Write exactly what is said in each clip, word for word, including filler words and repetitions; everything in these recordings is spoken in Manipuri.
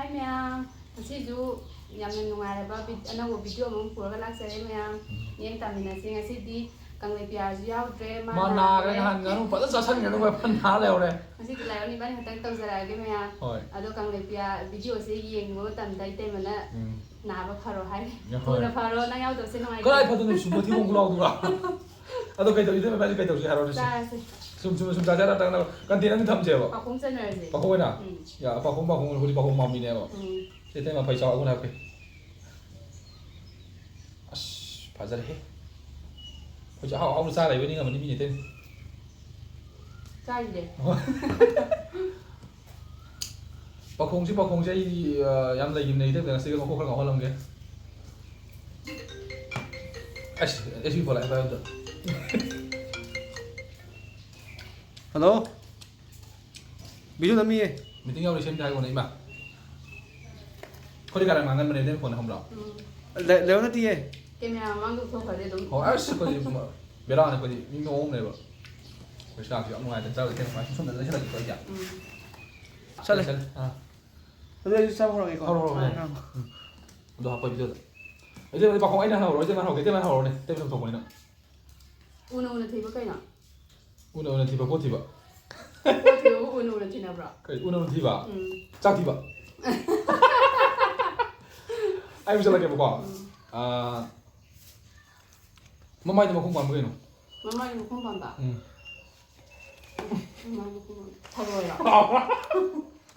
ꯍꯥꯏ ꯃꯌꯥꯝ, ꯉꯁꯤꯁꯨ ꯌꯥꯝꯅ ꯅꯨꯡꯉꯥꯏꯔꯕ ꯚꯤ- ꯑꯅꯧꯕ ꯚꯤꯗꯤꯑꯣ ꯑꯃ ꯄꯨꯔꯒ ꯂꯥꯛꯆꯔꯦ ꯃꯌꯥꯝ꯫ ꯌꯦꯡ ꯇꯥꯃꯤꯟꯅꯁꯦ꯫ ꯉꯁꯤꯗꯤ ꯀꯪꯂꯩꯄꯤꯌꯥꯁꯨ ꯌꯥꯎꯗ꯭ꯔꯦ, ꯃꯥ ꯃꯥ ꯅꯥꯈ꯭ꯔꯦ ꯅꯥꯈ꯭ꯔꯦ꯫ ꯅꯍꯥꯟ ꯉꯥꯅꯨ ꯐꯖꯅ ꯆꯥꯁꯟꯈ꯭ꯔꯦ, ꯑꯗꯨꯒ ꯐꯖꯅ ꯅꯥ ꯂꯩꯍꯧꯔꯦ꯫ ꯉꯁꯤꯗꯤ ꯂꯥꯏꯑꯣꯟ ꯏꯕꯥꯅꯤ ꯈꯛꯇꯪ ꯇꯧꯖꯔꯛꯑꯒꯦ ꯃꯌꯥꯝ꯫ ꯍꯣꯏ꯫ ꯑꯗꯣ ꯀꯪꯂꯩꯄꯤꯌꯥ ꯚꯤꯗꯤꯑꯣꯁꯦ ꯌꯦꯡꯕ ꯃꯇꯝꯗ ꯏꯇꯩꯃꯅ ꯎꯝ꯫ ꯅꯥꯕ ꯐꯔꯣ ꯍꯥꯏ꯫ ꯍꯣꯏ꯫ ꯊꯨꯅ ꯐꯔꯣ, ꯅꯪ ꯌꯥꯎꯗꯕꯁꯦ ꯅꯨꯡꯉꯥꯏꯇꯦ꯫ ꯀꯗꯥꯏ ꯐꯗꯣꯏꯅꯣ, ꯁꯨꯝꯕ ꯊꯤꯕꯣꯡ ꯈꯨꯂꯥꯎꯗꯨꯒ꯫ ꯑꯗꯣ ꯀꯩꯗꯧ, ꯏꯇꯩꯃ ꯏꯕꯥꯅꯤ ꯀꯩꯗꯧꯁꯦ ꯍꯥꯏꯔꯣꯅꯦ ꯁꯦ? ꯆꯥꯔꯁꯦ꯫ ꯁꯨꯝ, ꯁꯨꯝ, ꯁꯨꯝ ꯆꯥꯁꯦ ꯍꯥꯏꯔ ꯇꯪꯅ content ꯑꯃ ꯊꯝꯁꯦꯕ꯫ ꯄꯥꯈꯣꯡ ꯆꯟꯅꯔꯁꯦ꯫ ꯄꯥꯈꯣꯡ ꯑꯣꯏꯅ? ꯎꯝ꯫ ꯌꯥ, ꯄꯥꯈꯣꯡ, ꯄꯥꯈꯣꯡ, ꯍꯧꯖꯤꯛ ꯄꯥꯈꯣꯡ ꯄꯥꯝꯃꯤꯅꯦꯕ꯫ ꯎꯝ꯫ ꯁꯤ ꯏꯇꯩꯃ ꯐꯩꯖꯥꯛ ꯑꯃ ꯍꯥꯞꯀꯦ꯫ ꯑꯁ, ꯐꯖꯔꯦꯍꯦ꯫ ꯍꯧꯖꯤꯛ ꯑꯍꯥꯎ ꯑꯍꯥꯎꯕ ꯆꯥ ꯂꯩꯕ ꯅꯤꯡꯉꯝꯃꯅꯤ ꯃꯤꯅ ꯏꯇꯩꯃ꯫ ꯆꯥꯔꯤꯗꯦ꯫ ꯄꯥꯈꯣꯡꯁꯤ, ꯄꯥꯈꯣꯡꯁꯤ ꯑꯩ, ꯑ, ꯌꯥꯝ ꯂꯩꯈꯤꯕꯅꯦ ꯏꯇꯩꯃ, ꯉꯁꯤꯒ ꯃꯈꯣꯛ ꯈꯔ ꯉꯥꯎꯍꯜꯂꯝꯒꯦ꯫ ꯑꯁ, ꯑꯦꯁ ꯄꯤ ꯐꯣꯟ ꯂꯥꯛꯑꯦ, ꯄꯥꯏꯌꯨ ꯑꯝꯇ꯫ ꯍꯜꯂꯣ꯫ ꯕꯤꯖꯨ ꯅꯝꯃꯤꯌꯦ꯫ Meeting ꯌꯥꯎꯔꯤ, ꯁꯦꯝꯗꯦ ꯍꯥꯏꯈꯣꯅꯦ, ꯏꯃꯥ꯫ ꯑꯩꯈꯣꯏꯗꯤ ꯀꯥꯔꯟ ꯉꯥꯡꯒꯟꯕꯅꯦ, ꯏꯇꯩꯃ ꯐꯣꯟꯗ ꯈꯪꯕ꯭ꯔꯣ? ꯎꯝ꯫ ꯂꯦ-, ꯂꯦꯑꯣꯟ ꯅꯠꯇꯤꯌꯦ꯫ ꯀꯦꯃꯦꯔꯥ ꯃꯃꯥꯡꯗ ꯊꯣꯛꯈ꯭ꯔꯗꯤ ꯑꯗꯨꯝ꯫ ꯍꯣꯏ, ꯑꯁ, ꯑꯩꯈꯣꯏꯗꯤ ꯕꯦꯔꯥꯅꯤ, ꯑꯩꯈꯣꯏꯗꯤ ꯃꯤ ꯃꯑꯣꯡ ꯑꯃꯅꯦꯕ꯫ ꯑꯩꯈꯣꯏ staff ꯁꯦ ꯌꯥꯝ ꯅꯨꯡꯉꯥꯏꯇꯦ, ꯆꯥꯕ ꯊꯦꯡꯅ ꯁꯨꯝ ꯁꯨꯝ ꯂꯩꯁꯜꯂꯛꯄ ꯑꯩꯁꯦ꯫ ꯎꯝ꯫ ꯆꯠꯂꯦ꯫ ꯆꯠꯂꯦ꯫ ꯑꯥ꯫ ꯑꯗꯨꯗꯤ ꯑꯩꯁꯨ ꯆꯥꯕ ꯍꯧꯔꯛꯑꯒꯦꯀꯣ꯫ ꯍꯧꯔꯣ, ꯍꯧꯔꯣ, ꯍꯧꯔꯣ꯫ ꯑꯥ꯫ ꯎꯝ꯫ ꯑꯗꯣ ꯍꯥꯞꯄꯣ ꯚꯤꯗꯤꯑꯣꯗ꯫ ꯏꯇꯩꯃꯗꯤ ꯄꯥꯈꯣꯡ ꯑꯩꯅ ꯍꯥꯟꯅ ꯍꯧꯔꯣ, ꯏꯇꯩꯃꯅ ꯍꯧꯔꯒꯦ, ꯏꯇꯩꯃꯅ ꯍꯧꯔꯣꯅꯦ, ꯏꯇꯩꯃꯅ ꯊꯣꯛꯄꯅꯤꯅ꯫ ꯎꯅ ꯎꯅ ꯊꯤꯕ ꯀꯩꯅꯣ? ꯎꯅ ꯎꯅ ꯊꯤꯕ, ꯄꯣꯠ ꯊꯤꯕ꯫ ꯄꯣꯠ ꯊꯤꯕꯕꯨ ꯎꯅ ꯎꯅ ꯊꯤꯅꯕ꯭ꯔꯣ? ꯀꯩ, ꯎꯅ ꯎꯅ ꯊꯤꯕ? ꯎꯝ꯫ ꯆꯥꯛ ꯊꯤꯕ꯫ ꯑꯩ ꯑꯃꯨꯛ ꯆꯠꯂꯛꯀꯦꯕꯀꯣ꯫ ꯎꯝ꯫ ꯑꯥ, ꯃꯃꯥꯏꯗ ꯃꯈꯣꯡ ꯄꯥꯟꯕ ꯀꯩꯅꯣ? ꯃꯃꯥꯏꯗ ꯃꯈꯣꯡ ꯄꯥꯟꯕ? ꯎꯝ꯫ ꯃꯃꯥꯏꯗ ꯃꯈꯣꯡ ꯄꯥꯟꯕ꯫ ꯊꯔꯣꯏꯔꯣ?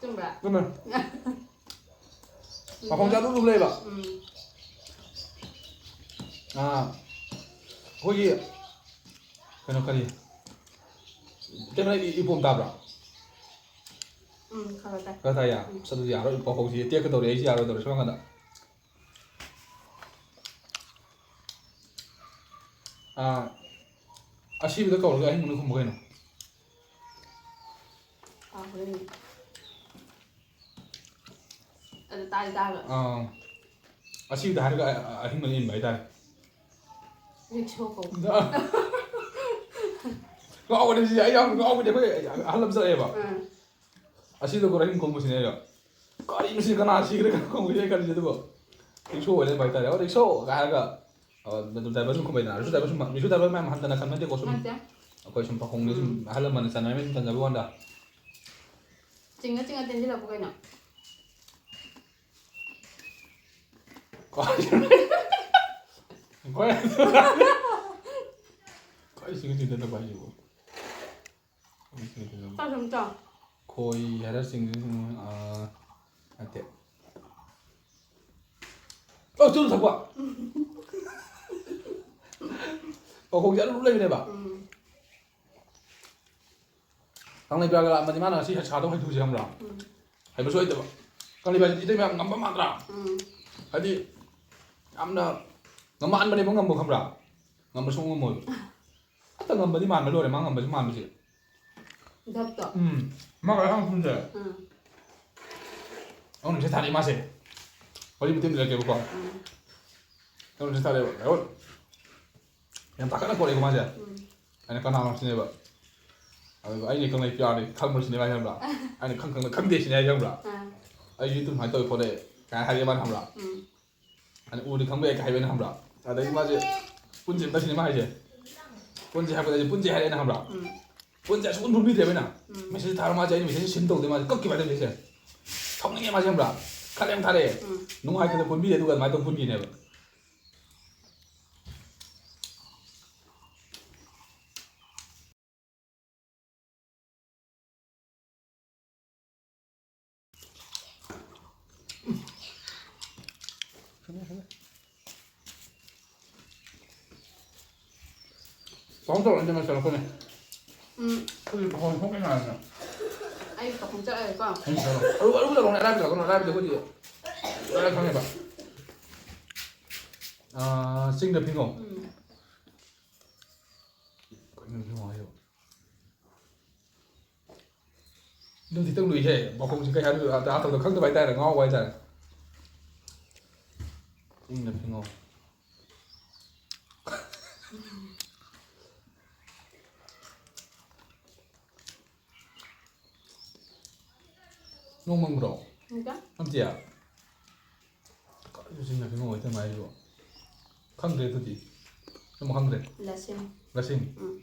ꯆꯨꯝꯕ꯭ꯔꯥ? ꯆꯨꯝꯃꯦ꯫ ꯃꯈꯣꯡꯁꯦ ꯑꯗꯨꯝ ꯑꯗꯨꯝ ꯂꯩꯕ꯫ ꯎꯝ꯫ ꯑꯥ, ꯑꯩꯈꯣꯏꯒꯤ ꯀꯩꯅꯣ ꯀꯔꯤ? ꯀꯩꯅꯣ ꯏ-, ꯏꯄꯣꯝ ꯇꯥꯕ꯭ꯔꯥ? ꯎꯝ, ꯈꯔ ꯇꯥꯏ꯫ ꯈꯔ ꯇꯥꯏꯌꯦ? ꯎꯝ꯫ ꯑꯁ, ꯑꯗꯨꯗꯤ ꯌꯥꯔꯣꯏ, ꯄꯥꯐꯧꯁꯤ ꯇꯦꯛꯀꯗꯧꯔꯦ, ꯑꯩꯁꯦ ꯌꯥꯔꯣꯏꯗꯧꯔꯦ ꯁꯣꯝ ꯅꯥꯀꯟꯗ꯫ ꯑꯥ, ꯑꯁꯤꯕꯗ ꯀꯧꯔꯒ ꯑꯍꯤꯡꯕꯅ ꯈꯨꯝꯕ ꯀꯩꯅꯣ? ꯀꯥꯎꯈ꯭ꯔꯦꯅꯦ꯫ ꯑꯗꯨ ꯇꯥꯗꯤ ꯇꯥꯕ꯫ ꯑꯥ, ꯑꯁꯤꯕꯗ ꯍꯥꯏꯔꯒ ꯑ-, ꯑ-, ꯑꯍꯤꯡꯕꯅ ꯏꯟꯕ ꯍꯥꯏꯇꯥꯔꯦ꯫ ꯔꯤꯛꯁꯣ ꯀꯧꯕ꯫ ꯉꯥꯎꯕꯅꯦ ꯁꯤꯁꯦ, ꯑꯩ ꯌꯥꯝ ꯉꯥꯎꯕꯅꯦ꯫ ꯑꯩꯈꯣꯏ ꯑꯍꯜ ꯑꯃ ꯆꯠꯂꯛꯑꯦꯕ꯫ ꯑꯥ꯫ ꯑꯁꯤꯗ ꯀꯣ ꯑꯍꯤꯡ ꯈꯨꯝꯕꯁꯤꯅꯦ ꯑꯩꯅ꯫ ꯀꯔꯤꯅꯣ ꯁꯤ, ꯀꯅꯥ ꯁꯤꯈ꯭ꯔꯦ, ꯀꯅꯥ ꯈꯪꯍꯧꯗꯦ ꯈꯜꯂꯤꯁꯦ ꯑꯗꯨꯕꯨ꯫ ꯔꯤꯛꯁꯣ ꯑꯣꯏ ꯂꯩꯔꯝꯕ ꯍꯥꯏꯇꯥꯔꯦ꯫ ꯑꯣ, ꯔꯤꯛꯁꯣ ꯀꯥꯏ ꯍꯥꯏꯔꯒ, ꯑ, ꯑꯗꯨꯝ ꯗ꯭ꯔꯥꯏꯚꯔꯁꯨ ꯈꯨꯝꯕꯩꯗꯅ, ꯔꯤꯛꯁꯣ ꯗ꯭ꯔꯥꯏꯚꯔꯁꯨ, ꯔꯤꯛꯁꯣ ꯗ꯭ꯔꯥꯏꯚꯔ ꯃꯌꯥꯝ ꯍꯟꯊꯅ ꯈꯟꯕ ꯅꯠꯇꯦꯀꯣ, ꯁꯨꯝ ꯅꯠꯇꯦ꯫ ꯑꯩꯈꯣꯏ ꯁꯨꯝ ꯄꯥꯈꯣꯡꯗ ꯁꯨꯝ ꯎꯝ꯫ ꯑꯍꯜ ꯂꯃꯟꯅ ꯆꯟꯅꯔꯝꯃꯤ ꯁꯨꯝ ꯆꯟꯖꯕ ꯋꯥꯅꯤꯗ꯫ ꯆꯤꯡꯉ ꯆꯤꯡꯉ ꯇꯦꯟꯁꯤꯜꯂꯛꯄ ꯀꯩꯅꯣ? ꯀꯥꯏ-, ꯀꯥꯏ-, ꯀꯥꯏ ꯆꯤꯡꯉ ꯆꯤꯡꯊꯗꯕ ꯍꯥꯏꯁꯤꯕꯣ? ꯆꯥꯛ ꯁꯨꯝ ꯆꯥꯎ꯫ ꯈꯣꯏ ꯍꯥꯏꯔ ꯆꯤꯡ-, ꯑ, ꯅꯠꯇꯦ꯫ ꯑꯣ, ꯆꯨꯔꯨꯞ ꯊꯛꯄ꯫ ꯄꯥꯈꯣꯡꯁꯦ ꯑꯔꯨꯕ ꯂꯩꯕꯅꯦꯕ꯫ ꯎꯝ꯫ ꯀꯪꯂꯩꯄꯥꯛꯀ ꯂꯥꯛꯑꯝꯃꯗꯤ ꯃꯥꯅ ꯉꯁꯤ ꯁꯥꯗꯧ ꯍꯩꯊꯨꯁꯦ ꯈꯪꯕ꯭ꯔꯥ? ꯎꯝ꯫ ꯍꯩꯕꯁꯨ ꯍꯩꯇꯕ꯫ ꯀꯪꯂꯩꯄꯥꯛꯁꯤꯗꯤ ꯏꯇꯩꯃ ꯌꯥꯝ ꯉꯝꯕ ꯃꯥꯟꯗ꯭ꯔꯥ? ꯎꯝ꯫ ꯍꯥꯏꯗꯤ ꯌꯥꯝꯅ ꯉꯝꯃꯥꯟꯕꯅꯦꯕ ꯉꯝꯕ ꯈꯪꯕ꯭ꯔꯥ? ꯉꯝꯕ ꯁꯨꯡꯉꯝ ꯉꯝꯃꯣꯏꯕ꯫ ꯑꯝꯇ ꯉꯝꯕꯗꯤ ꯃꯥꯟꯕ ꯂꯣꯏꯔꯦ, ꯃꯥ ꯉꯝꯕꯁꯤ ꯃꯥꯟꯕꯁꯦ꯫ ꯙꯞꯇꯣ꯫ ꯎꯝ꯫ ꯃꯥ ꯀꯔꯤ ꯍꯥꯏꯅꯣ ꯈꯪꯗꯦ꯫ ꯎꯝ꯫ ꯑꯩꯉꯣꯟꯗ ꯃꯦꯁꯦꯖ ꯊꯥꯔꯛꯑꯦ ꯃꯥꯁꯦ꯫ ꯋꯥꯔꯤ ꯃꯇꯦꯛ ꯑꯃ ꯂꯤꯔꯛꯀꯦꯕꯀꯣ꯫ ꯎꯝ꯫ ꯑꯩꯉꯣꯟꯗ ꯃꯦꯁꯦꯖ ꯊꯥꯔꯛꯑꯦꯕ꯫ ꯑꯩꯉꯣꯟ-, ꯌꯥꯝ ꯇꯥꯈꯠꯅ ꯀꯧꯔꯛꯑꯦꯀꯣ ꯃꯥꯁꯦ꯫ ꯎꯝ꯫ ꯑꯩꯅ ꯀꯅꯥꯅꯣ ꯁꯤꯅꯦꯕ꯫ ꯑꯗꯨꯒ ꯑꯩꯅ ꯀꯪꯂꯩ ꯄꯤꯌꯥꯔꯅꯤ ꯈꯪꯕ꯭ꯔꯥ ꯁꯤꯅꯦ ꯃꯥ ꯈꯪꯕ꯭ꯔꯥ? ꯑꯩꯅ ꯈꯪ-, ꯈꯪꯅ ꯈꯪꯗꯦ ꯁꯤꯅꯦ ꯍꯥꯏ ꯈꯪꯕ꯭ꯔꯥ? ꯑꯥ꯫ ꯑꯩ YouTube ꯁꯨꯃꯥꯏꯅ ꯇꯧꯋꯤ ꯈꯣꯠꯂꯦ ꯀꯥꯏꯅ ꯍꯥꯏꯔꯛꯑꯦ ꯃꯥꯅ ꯈꯪꯕ꯭ꯔꯥ? ꯎꯝ꯫ ꯑꯗꯨ ꯎꯔꯗꯤ ꯈꯪꯕ ꯌꯥꯏ ꯀꯥꯏ ꯍꯥꯏꯕ ꯑꯩꯅ ꯈꯪꯕ꯭ꯔꯥ? ꯑꯗꯩꯗꯤ ꯃꯥꯁꯦ ꯄꯨꯟꯁꯦ ꯑꯝꯇ ꯁꯤꯅꯦ ꯃꯥ ꯍꯥꯏꯁꯦ꯫ ꯄꯨꯟꯁꯦ ꯍꯥꯏꯕꯗ ꯑꯩꯁꯦ ꯄꯨꯟꯁꯦ ꯍꯥꯏꯔꯦ ꯑꯩꯅ ꯈꯪꯕ꯭ꯔꯥ? ꯎꯝ꯫ ꯄꯨꯟꯁꯦ ꯁꯨꯡꯄꯨꯟ ꯄꯨꯟꯕꯤꯗ꯭ꯔꯦꯕ ꯑꯩꯅ꯫ ꯎꯝ꯫ ꯃꯦꯁꯦꯖ ꯊꯥꯔ ꯃꯥꯁꯦ ꯑꯩꯅ ꯃꯦꯁꯦꯖ ꯁꯤꯟ ꯇꯧꯗꯦ ꯃꯥꯁꯦ ꯀꯛꯈꯤꯕ ꯍꯥꯏꯇꯥꯔꯦ ꯃꯦꯁꯦꯖ꯫ ꯁꯥꯎꯅꯤꯡꯉꯦ ꯃꯥꯁꯦ ꯈꯪꯕ꯭ꯔꯥ? ꯈꯔ ꯌꯥꯝ ꯊꯥꯔꯛꯑꯦ꯫ ꯎꯝ꯫ ꯅꯨꯡꯉꯥꯏꯇꯅ ꯄꯨꯟꯕꯤꯔꯦ ꯑꯗꯨꯒ ꯑꯗꯨꯃꯥꯏꯅ ꯇꯧ ꯄꯨꯟꯕꯤꯅꯦꯕ꯫ ꯄꯥꯎ ꯇꯧꯔꯛꯑꯣ, ꯏꯟꯖꯥꯡ ꯆꯥꯔꯛꯄꯅꯦ꯫ ꯎꯝ꯫ ꯑꯩꯈꯣꯏꯗꯤ ꯄꯥꯎ ꯊꯣꯛꯄ ꯉꯥꯏꯔꯦ꯫ ꯑꯩ ꯄꯥꯎꯈꯨꯝ ꯆꯠꯂꯒꯦꯀꯣ꯫ ꯑꯩ ꯆꯥꯔꯣ꯫ ꯑꯔꯨ-, ꯑꯔꯨꯕ ꯇꯧꯔꯛꯑꯣꯅꯦ, ꯑꯔꯥꯏꯕ ꯇꯧꯔꯛꯀꯅꯨ, ꯑꯔꯥꯏꯕꯗꯤ ꯑꯩꯈꯣꯏꯗꯤ ꯂꯣꯏꯅ ꯈꯪꯉꯦꯕ꯫ ꯑꯥ, ꯆꯤꯡꯗ ꯐꯤꯉꯧ꯫ ꯎꯝ꯫ ꯀꯩꯅꯣ ꯐꯤꯉꯧ ꯍꯥꯏꯁꯤꯕꯣ? ꯑꯗꯨꯝ ꯈꯤꯇꯪ ꯂꯨꯏꯍꯦ꯫ ꯃꯈꯣꯡꯁꯤ ꯀꯩ ꯍꯥꯏꯗꯣꯏꯅꯣ? ꯑꯥ, ꯑꯥ, ꯈꯪꯗꯕ ꯍꯥꯏꯇꯥꯔꯦ, ꯉꯥꯎꯕ ꯍꯥꯏꯇꯥꯔꯦ꯫ ꯏꯪꯅ ꯐꯤꯉꯧ꯫ ꯅꯣꯡ ꯃꯪꯕ꯭ꯔꯣ? ꯑꯝꯇꯤꯌꯥ꯫ ꯀꯔꯤꯅꯣ ꯆꯤꯡ ꯅꯥꯄꯤ ꯉꯧꯋꯦ ꯇꯧꯔꯤꯁꯤꯕꯣ? ꯈꯪꯗ꯭ꯔꯦ ꯑꯗꯨꯗꯤ꯫ ꯑꯃ ꯈꯪꯗ꯭ꯔꯦ꯫ ꯂꯁꯤꯡ꯫ ꯂꯁꯤꯡ? ꯎꯝ꯫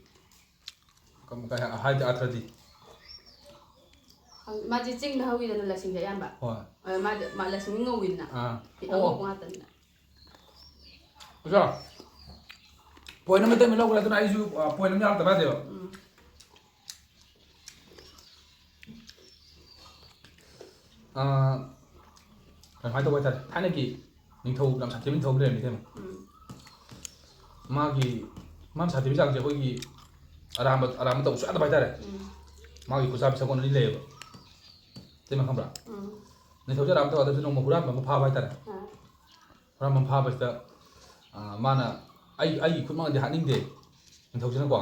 ꯀꯝ-, ꯀꯩ ꯍꯥꯏ-, ꯍꯥꯏꯗꯤ ꯑꯥꯔꯊꯗꯤ? ꯈꯪ-, ꯃꯥꯗꯤ ꯆꯤꯡꯗ ꯍꯧꯋꯤꯗꯅ ꯂꯁꯤꯡꯁꯦ ꯑꯌꯥꯝꯕ꯫ ꯍꯣꯏ꯫ ꯑ, ꯃꯥꯗꯤ, ꯃꯥ ꯂꯁꯤꯡ ꯉꯧꯋꯤꯗꯅ꯫ ꯑꯥ꯫ ꯑꯣ꯫ ꯑꯉꯧꯕ ꯉꯥꯛꯇꯅꯤꯅ꯫ ꯑꯣꯖꯥ, point ꯑꯃꯇꯪ ꯂꯧꯈ꯭ꯔꯦ, ꯑꯗꯨꯅ ꯑꯩꯁꯨ, ꯑ, point ꯑꯃ ꯌꯥꯎꯔꯛꯇꯕ ꯌꯥꯗꯦꯕ꯫ ꯎꯝ꯫ ꯑꯥ, ꯀꯃꯥꯏꯅ ꯇꯧꯕ ꯍꯥꯏꯇꯥꯔꯦ, ꯊꯥꯏꯅꯒꯤ ꯅꯤꯡꯊꯧ, ꯌꯥꯝ ꯁꯥꯊꯤꯕ ꯅꯤꯡꯊꯧ ꯑꯃ ꯂꯩꯔꯝꯃꯤ ꯏꯇꯩꯃ꯫ ꯎꯝ꯫ ꯃꯥꯒꯤ, ꯃꯥꯅ ꯁꯥꯊꯤꯕ ꯆꯥꯡꯁꯦ ꯑꯩꯈꯣꯏꯒꯤ ꯑꯔꯥꯝꯕ, ꯑꯔꯥꯝꯕ ꯇꯧꯕ ꯁꯨꯡꯌꯥ ꯌꯥꯗꯕ ꯍꯥꯏꯇꯥꯔꯦ꯫ ꯎꯝ꯫ ꯃꯥꯒꯤ ꯈꯨꯠꯁꯥꯕꯤ ꯁꯒꯣꯜ ꯑꯅꯤ ꯂꯩꯌꯦꯕ꯫ ꯏꯇꯩꯃ ꯈꯪꯕ꯭ꯔꯥ? ꯎꯝ꯫ ꯅꯤꯡꯊꯧꯁꯦ ꯑꯔꯥꯝꯕ ꯇꯧ ꯌꯥꯗꯕꯁꯦ ꯅꯣꯡꯃ ꯍꯨꯔꯥꯟꯕ ꯑꯃ ꯐꯥꯕ ꯍꯥꯏꯇꯥꯔꯦ꯫ ꯑꯥ꯫ ꯍꯨꯔꯥꯟꯕ ꯑꯃ ꯐꯥꯕꯁꯤꯗ, ꯑꯥ, ꯃꯥꯅ, "ꯑꯩ, ꯑꯩꯒꯤ ꯈꯨꯠꯃꯛꯅꯗꯤ ꯍꯥꯠꯅꯤꯡꯗꯦ", ꯅꯤꯡꯊꯧꯁꯤꯅꯀꯣ꯫